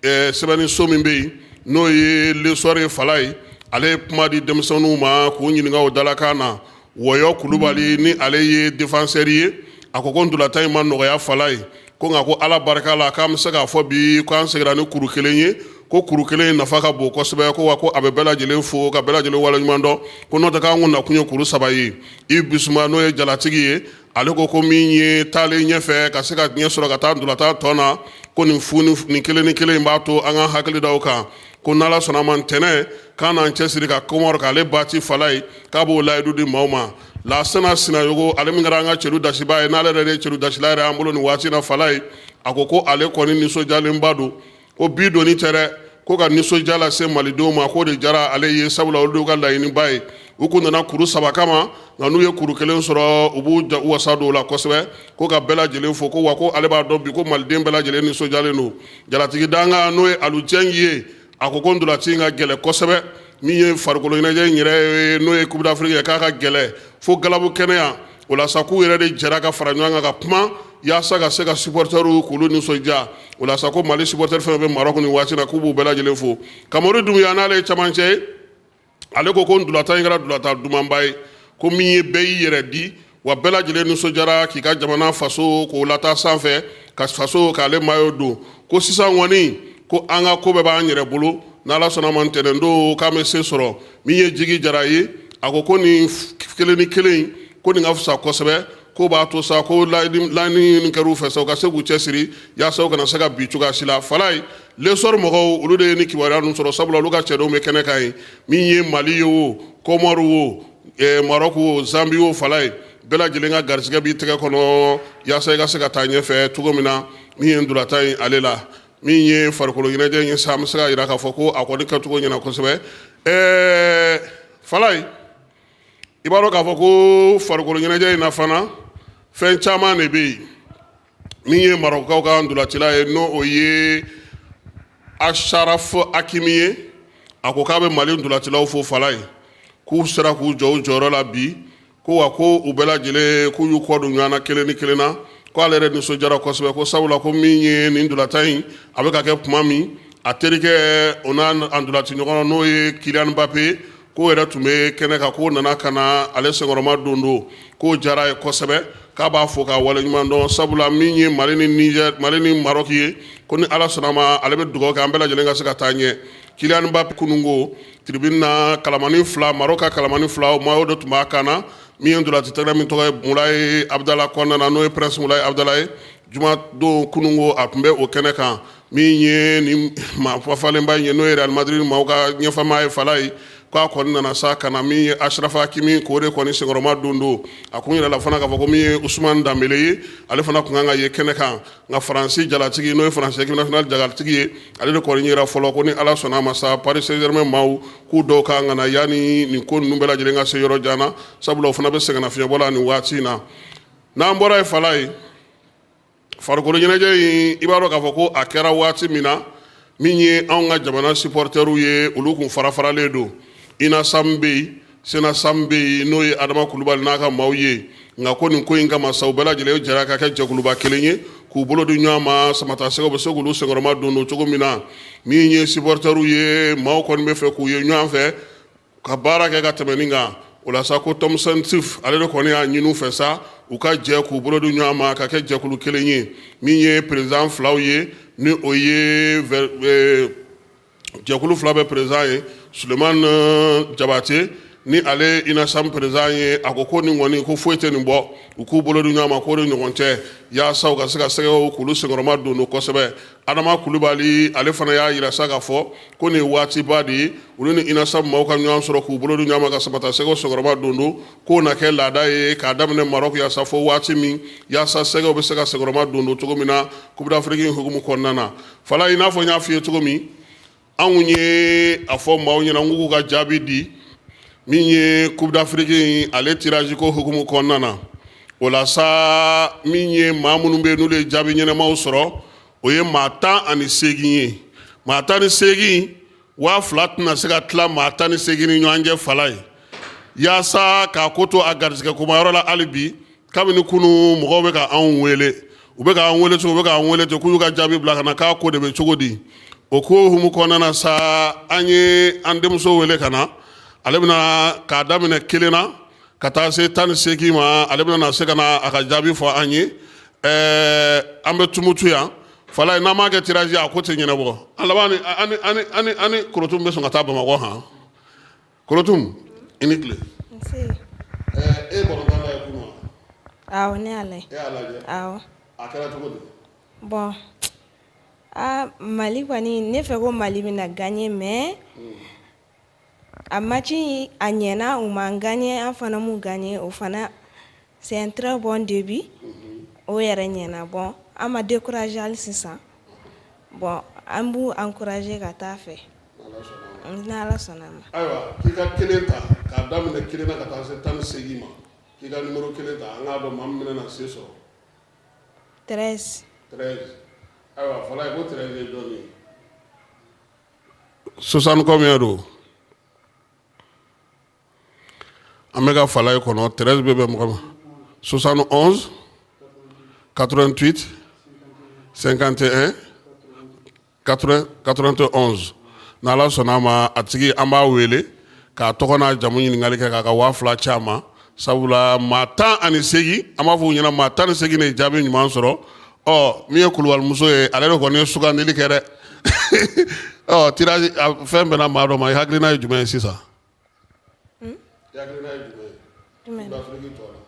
sɛbɛnniso min bɛ yen, n'o ye L'Essor ye, Falaye, ale ye kuma di denmisɛnninw ma k'u ɲininka o dalakan na. Wɔyɔ Kulubali, ni ale ye défenseur ye, a ko ko ntolatan in ma nɔgɔya, Falaye, ko nka ko Ala barika la, k'an bɛ se k'a fɔ bi k'an seginna ni kuru kelen ye, ko kuru kelen in nafa ka bon kosɛbɛ, ko wa ko a bɛ bɛɛ lajɛlen fo ka bɛɛ lajɛlen waleɲuman dɔn, ko n'o tɛ k'an kun nakun ye kuru 3 ye. Yves Bissouma, n'o ye jalatigi ye, ale ko ko min ye taalen ɲɛfɛ ka se ka ɲɛ sɔrɔ ka taa ntolatan tɔ na, ko nin fu nin kelen ni kelen in b'a to an ka hakili da o kan, ko n'Ala sɔnna a ma, ntɛnɛn k'an n'an cɛsiri ka Kɔmɔrɔ k'ale bati, Falaye, k'a b'o layidu di maaw ma. Lasana Sinayogo, ale min kɛra an ka celu dasibaa ye, n'ale yɛrɛ de ye celu dasila yɛrɛ an bolo nin waati na, Falaye, a ko ko ale kɔni nisɔndiyalenba don, ko bi doni tɛ dɛ, ko ka nisɔndiya lase malidenw ma, k'o de diyara ale ye, sabula olu de y'u ka laɲiniba ye. U kun nana kuru 3 kama, nka n'u ye kuru kelen sɔrɔ, u b'u wasa don o la kosɛbɛ, ko ka bɛɛ lajɛlen fo, ko wa ko ale b'a dɔn bi ko maliden bɛɛ lajɛlen nisɔndiyalen don. Jalatigi dankan, n'o ye Alu Jɛngi ye, a ko ko ntolaci in ka gɛlɛn kosɛbɛ. Min ye farikolo ɲɛnajɛ in yɛrɛ ye, n'o ye Coupe d'Afrique ye, k'a ka gɛlɛn fo galabu kɛnɛya. O la sa, k'u yɛrɛ de jɛra ka fara ɲɔgɔn kan ka kuma yaasa ka se ka supporters k'olu nisɔndiya. O la sa, ko Mali supporter fɛn fɛn bɛ Maroc nin waati na, k'u b'u bɛɛ lajɛlen fo. Kamori Dunbiya, n'ale ye camancɛ ye, ale ko ko ntolatan in kɛra ntolatan dumanba ye, ko min ye bɛɛ y'i yɛrɛ di, wa bɛɛ lajɛlen nisɔndiyara k'i ka jamana faso k'o lataa sanfɛ, ka faso k'ale maillot don, ko sisan kɔni ko an ka ko bɛɛ b'an yɛrɛ bolo, n'Ala sɔnna ma, ntɛnɛn don k'an bɛ se sɔrɔ. Min ye Jigi Jara ye, a ko ko nin kelen ni kelen, ko nin ka fisa kosɛbɛ, ko b'a to sa ko laɲini kɛra u fɛ sa, u ka se k'u cɛsiri yaasa u kana se ka bin cogoya si la. Falaye, L'Essor mɔgɔw, olu de ye ni kibaruya ninnu sɔrɔ, sabula olu ka cɛdenw bɛ kɛnɛ kan yen. Min ye Mali ye o, Kɔmɔri o, Maroc o, Zambie o, Falaye, bɛɛ lajɛlen ka garisɛgɛ b'i tɛgɛ kɔnɔ yaasa i ka se ka taa ɲɛfɛ cogo min na. Min ye ntolatan ye ale la, min ye farikolo ɲɛnajɛ ye sa, an bɛ se k'a jira k'a fɔ ko a kɔni kɛcogo ɲɛna kosɛbɛ. Falaye, i b'a dɔn k'a fɔ ko farikolo ɲɛnajɛ in na fana, fɛn caman de bɛ yen. Min ye Marɔkukaw ka ntolacila ye, n'o o ye Ashraf Hakimi ye, a ko k'a bɛ Mali ntolacilaw fo, Falaye, k'u sera k'u jɔ u jɔyɔrɔ la bi, ko wa ko u bɛɛ lajɛlen k'u y'u kɔ don ɲɔgɔn na kelen ni kelen na, ko ale yɛrɛ nisɔndiyara kosɛbɛ, ko sabula ko min ye nin ntolatan in a bɛ ka kɛ tuma min, a terikɛ o n'a ntolaci ɲɔgɔn, n'o ye Kylian Mbappé, k'o yɛrɛ tun bɛ kɛnɛ kan, k'o nana ka na ale senkɔrɔma don don, k'o diyara a ye kosɛbɛ, k'a b'a fo k'a waleɲuman dɔn, sabula min ye Mali ni Niger, Mali ni Maroc ye, ko ni Ala sɔnna ma ale bɛ dugawu kɛ an bɛɛ lajɛlen ka se ka taa ɲɛ. Kylian Mbappé kununko tribune na kalamani 2, Maroc ka kalamani 2, o maillot de tun b'a kan na. Min ye ntolaci tɛgɛrɛ min tɔgɔ ye Mulayi Abudala kɔnɔna na, n'o ye Prince Mulayi Abudala ye, juma don kununko a tun bɛ o kɛnɛ kan. Min ye ni maa fafalenba in ye, n'o ye Real Madrid maaw ka ɲɛfama ye Falayi, k'a kɔni nana sa ka na min ye Achraf Hakimi k'o de kɔni senkɔrɔma don don. A kun yɛrɛ la fana k'a fɔ ko min ye Ousmane Dembélé ye, ale fana tun kan ka ye kɛnɛ kan, nka Faransi jalatigi, n'o ye Faransi équipe nationale jalatigi ye, ale de kɔni yera fɔlɔ. Ko ni Ala sɔnna a ma sa, Paris Saint-Germain maaw k'u dɔw kan ka na yanni nin ko ninnu bɛɛ lajɛlen ka se yɔrɔ jan na, sabula o fana bɛ sɛgɛnnafiɲɛbɔ la nin waati in na. N'an bɔra yen Falayi, farikolo ɲɛnajɛ in, i b'a dɔn k'a fɔ ko a kɛra waati min na, min ye anw ka jamana supportɛriw ye, olu kun farafaralen don. UNASAM bɛ yen, SENASAM bɛ yen, n'o ye Adama Kulubali n'a ka maaw ye. Nka ko nin ko in kama sa, u bɛɛ lajɛlen jɛra ka kɛ jɛkuluba kelen ye k'u bolo di ɲɔgɔn ma, samatasɛgɛw bɛ se k'olu senkɔrɔma don don cogo min na. Min ye supportɛriw ye, maaw kɔni bɛ fɛ k'u ye ɲɔgɔn fɛ ka baara kɛ ka tɛmɛ nin kan. O la sa, ko Tom Saintfiet ale de kɔni y'a ɲini u fɛ sa, u ka jɛ k'u bolo di ɲɔgɔn ma ka kɛ jɛkulu kelen ye. Min ye président filaw ye, ni o ye jɛkulu fila bɛ président ye, Sulemani Jabate, ni ale UNASAM président ye, a ko ko nin kɔni ko foyi tɛ nin bɔ, u k'u bolo di ɲɔgɔn ma, k'o de ɲɔgɔn tɛ, yaasa u ka se ka sɛgɛw k'olu senkɔrɔma don don kosɛbɛ. Adama Kulubali ale fana y'a yira sa k'a fɔ ko nin ye waatiba de ye, olu ni UNASAM maaw ka ɲɔgɔn sɔrɔ k'u bolo di ɲɔgɔn ma ka samatasɛgɛw senkɔrɔma don don, k'o na kɛ laada ye k'a daminɛ Maroc yaasa fo waati min, yaasa sɛgɛw bɛ se ka senkɔrɔma don don cogo min na Coupe d'Afrique hukumu kɔnɔna na. Fala, i n'a fɔ n y'a f'i ye cogo min, anw ye a fɔ maaw ɲɛna k'u ka jaabi di min ye Coupe d'Afrique in ale tirage ko hukumu kɔnɔna na. O la sa, min ye maa minnu bɛ yen n'olu ye jaabi ɲɛnamaw sɔrɔ, o ye maa 18 ye. Maa 18, 2000 tɛna se ka tila maa 18 ni ɲɔgɔn cɛ. Fala ye, yaasa k'a ko to a garisɛgɛ komayɔrɔ la hali bi, kabini kunu mɔgɔw bɛ ka anw wele, u bɛ k'an wele cogo, u bɛ k'an wele ten k'u y'u ka jaabi bila ka na, k'a ko de bɛ cogo di. O ko hukumu kɔnɔna na sa, an ye an denmuso wele ka na. Ale bɛna k'a daminɛ kelen na ka taa se 18 ma, ale bɛna na se ka na a ka jaabi fɔ an ye. An bɛ Tumutu yan. Falaye, n'an m'a kɛ tirage, a ko tɛ ɲɛnabɔ. An laban ni ani Korotum bɛ sɔn ka taa Bamakɔ. Han, Korotum, i ni tile. Nse. E ye balontan lajɛ kunun wa? Awɔ, ne y'a lajɛ. E y'a lajɛ? Awɔ. A kɛra cogo di? Bon, aa Mali kɔni, ne fɛ ko Mali bɛna gagner, mais a match a ɲɛna, u m'an gagner, an fana m'u gagner, o fana c'est un très bon début. O yɛrɛ ɲɛna. Bon, an ma décourager hali sisan. Bon, an b'u encourager ka taa fɛ n'Ala sɔnna a ma. Ayiwa, k'i ka kelen ta k'a daminɛ kelen na ka taa se 18 ma, k'i ka numéro kelen ta, an k'a dɔn maa min bɛna na se sɔrɔ. 13. 13. Ayiwa Falaye, ko 13 ye jɔn ye? 60 combien don? An bɛ ka Falaye kɔnɔ. 13 bɛ bɛn mɔgɔ ma 71 88 51 80 91. N'Ala sɔnna a ma, a tigi an b'a wele k'a tɔgɔ n'a jamu ɲininkali kɛ k'a ka 2000 ci a ma, sabula maa 18, an b'a fɔ u ɲɛna, maa 18 de ye jaabi ɲuman sɔrɔ. Ɔ, min ye kulubalimuso ye, ale de kɔni ye sugandili kɛ dɛ. Ɔ, tirage fɛn bɛnna maa dɔ ma. I hakilina ye jumɛn ye sisan? I hakilina ye jumɛn ye Jumɛn? Coupe d'Afrique tɔ la.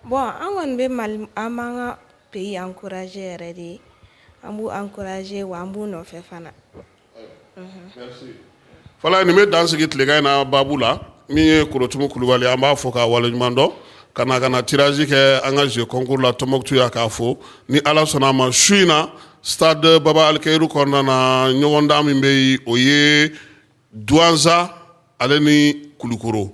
Bon, an kɔni bɛ Mali, an b'an ka pays encourager yɛrɛ de, an b'u encourager, wa an b'u nɔfɛ fana. Merci. Fala, nin bɛ dan sigi tilegan in na baabu la. Min ye Korotumu Kulubali, an b'a fɔ k'a waleɲuman dɔn ka na tirage kɛ an ka jeu concours la Tombouctou yan, k'a fo. Ni Ala sɔnna a ma, su in na, stade Baba Alikeyiru kɔnɔna na, ɲɔgɔndan min bɛ yen, o ye Douentza ale ni Kulukoro.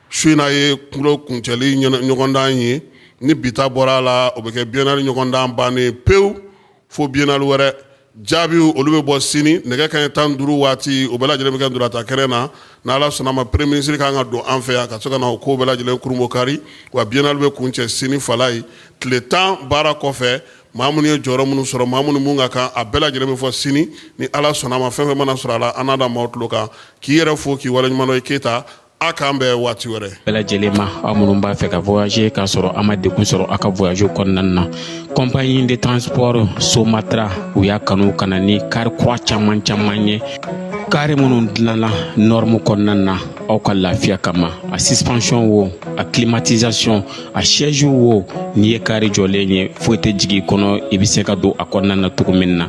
Su in na ye kulo kuncɛli ɲɔgɔndan ye. Ni bi ta bɔra a la, o bɛ kɛ biennale ɲɔgɔndan bannen pewu fo biennale wɛrɛ. Jaabiw olu bɛ bɔ sini nɛgɛ kanɲɛ 15 waati. O bɛɛ lajɛlen bɛ kɛ ntolatan kɛnɛ na. N'Ala sɔnna ma, premier ministre kan ka don an fɛ yan ka se ka na o ko bɛɛ lajɛlen kurunbonkari. Wa biennale bɛ kuncɛ sini. Falaye, tile 10 baara kɔfɛ, maa minnu ye jɔyɔrɔ minnu sɔrɔ, maa minnu mun ka kan, a bɛɛ lajɛlen bɛ fɔ sini ni Ala sɔnna ma. Fɛn fɛn mana sɔrɔ a la, an n'a da maaw tulo kan. K'i yɛrɛ fo k'i waleɲuman dɔn i Keyita. A k'an bɛn waati wɛrɛ. Bɛɛ lajɛlen ma, aw minnu b'a fɛ ka voyager k'a sɔrɔ a ma degun sɔrɔ a ka voyage kɔnɔna na, compagnie de transport Somatra, u y'a kanu ka na ni kari kura caman caman ye, kari minnu dilanna norme kɔnɔna na aw ka lafiya kama. A suspension wo, a climatisation, a siège wo, n'i ye kari jɔlen ye, foyi tɛ jigin i kɔnɔ, i bɛ se ka don a kɔnɔna na cogo min na.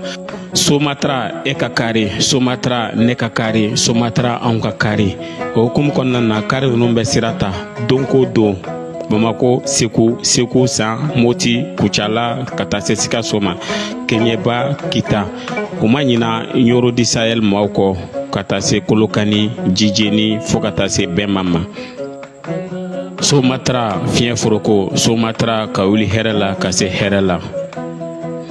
Somatra, e ka kari, Somatra, ne ka kari, Somatra, anw ka kari. O hukumu kɔnɔna na, kari ninnu bɛ sira ta don ko don, Bamako, Segu, Segu San, Moti, Kucala, ka taa se Sikaso ma, Keɲeba, Kita. U ma ɲina Ɲoro du Sahel maaw kɔ, ka taa se Kolokani, Jijeni, fo ka taa se Bɛnma ma. Somatra, fiɲɛ foroko, Somatra, ka wuli hɛrɛ la ka se hɛrɛ la.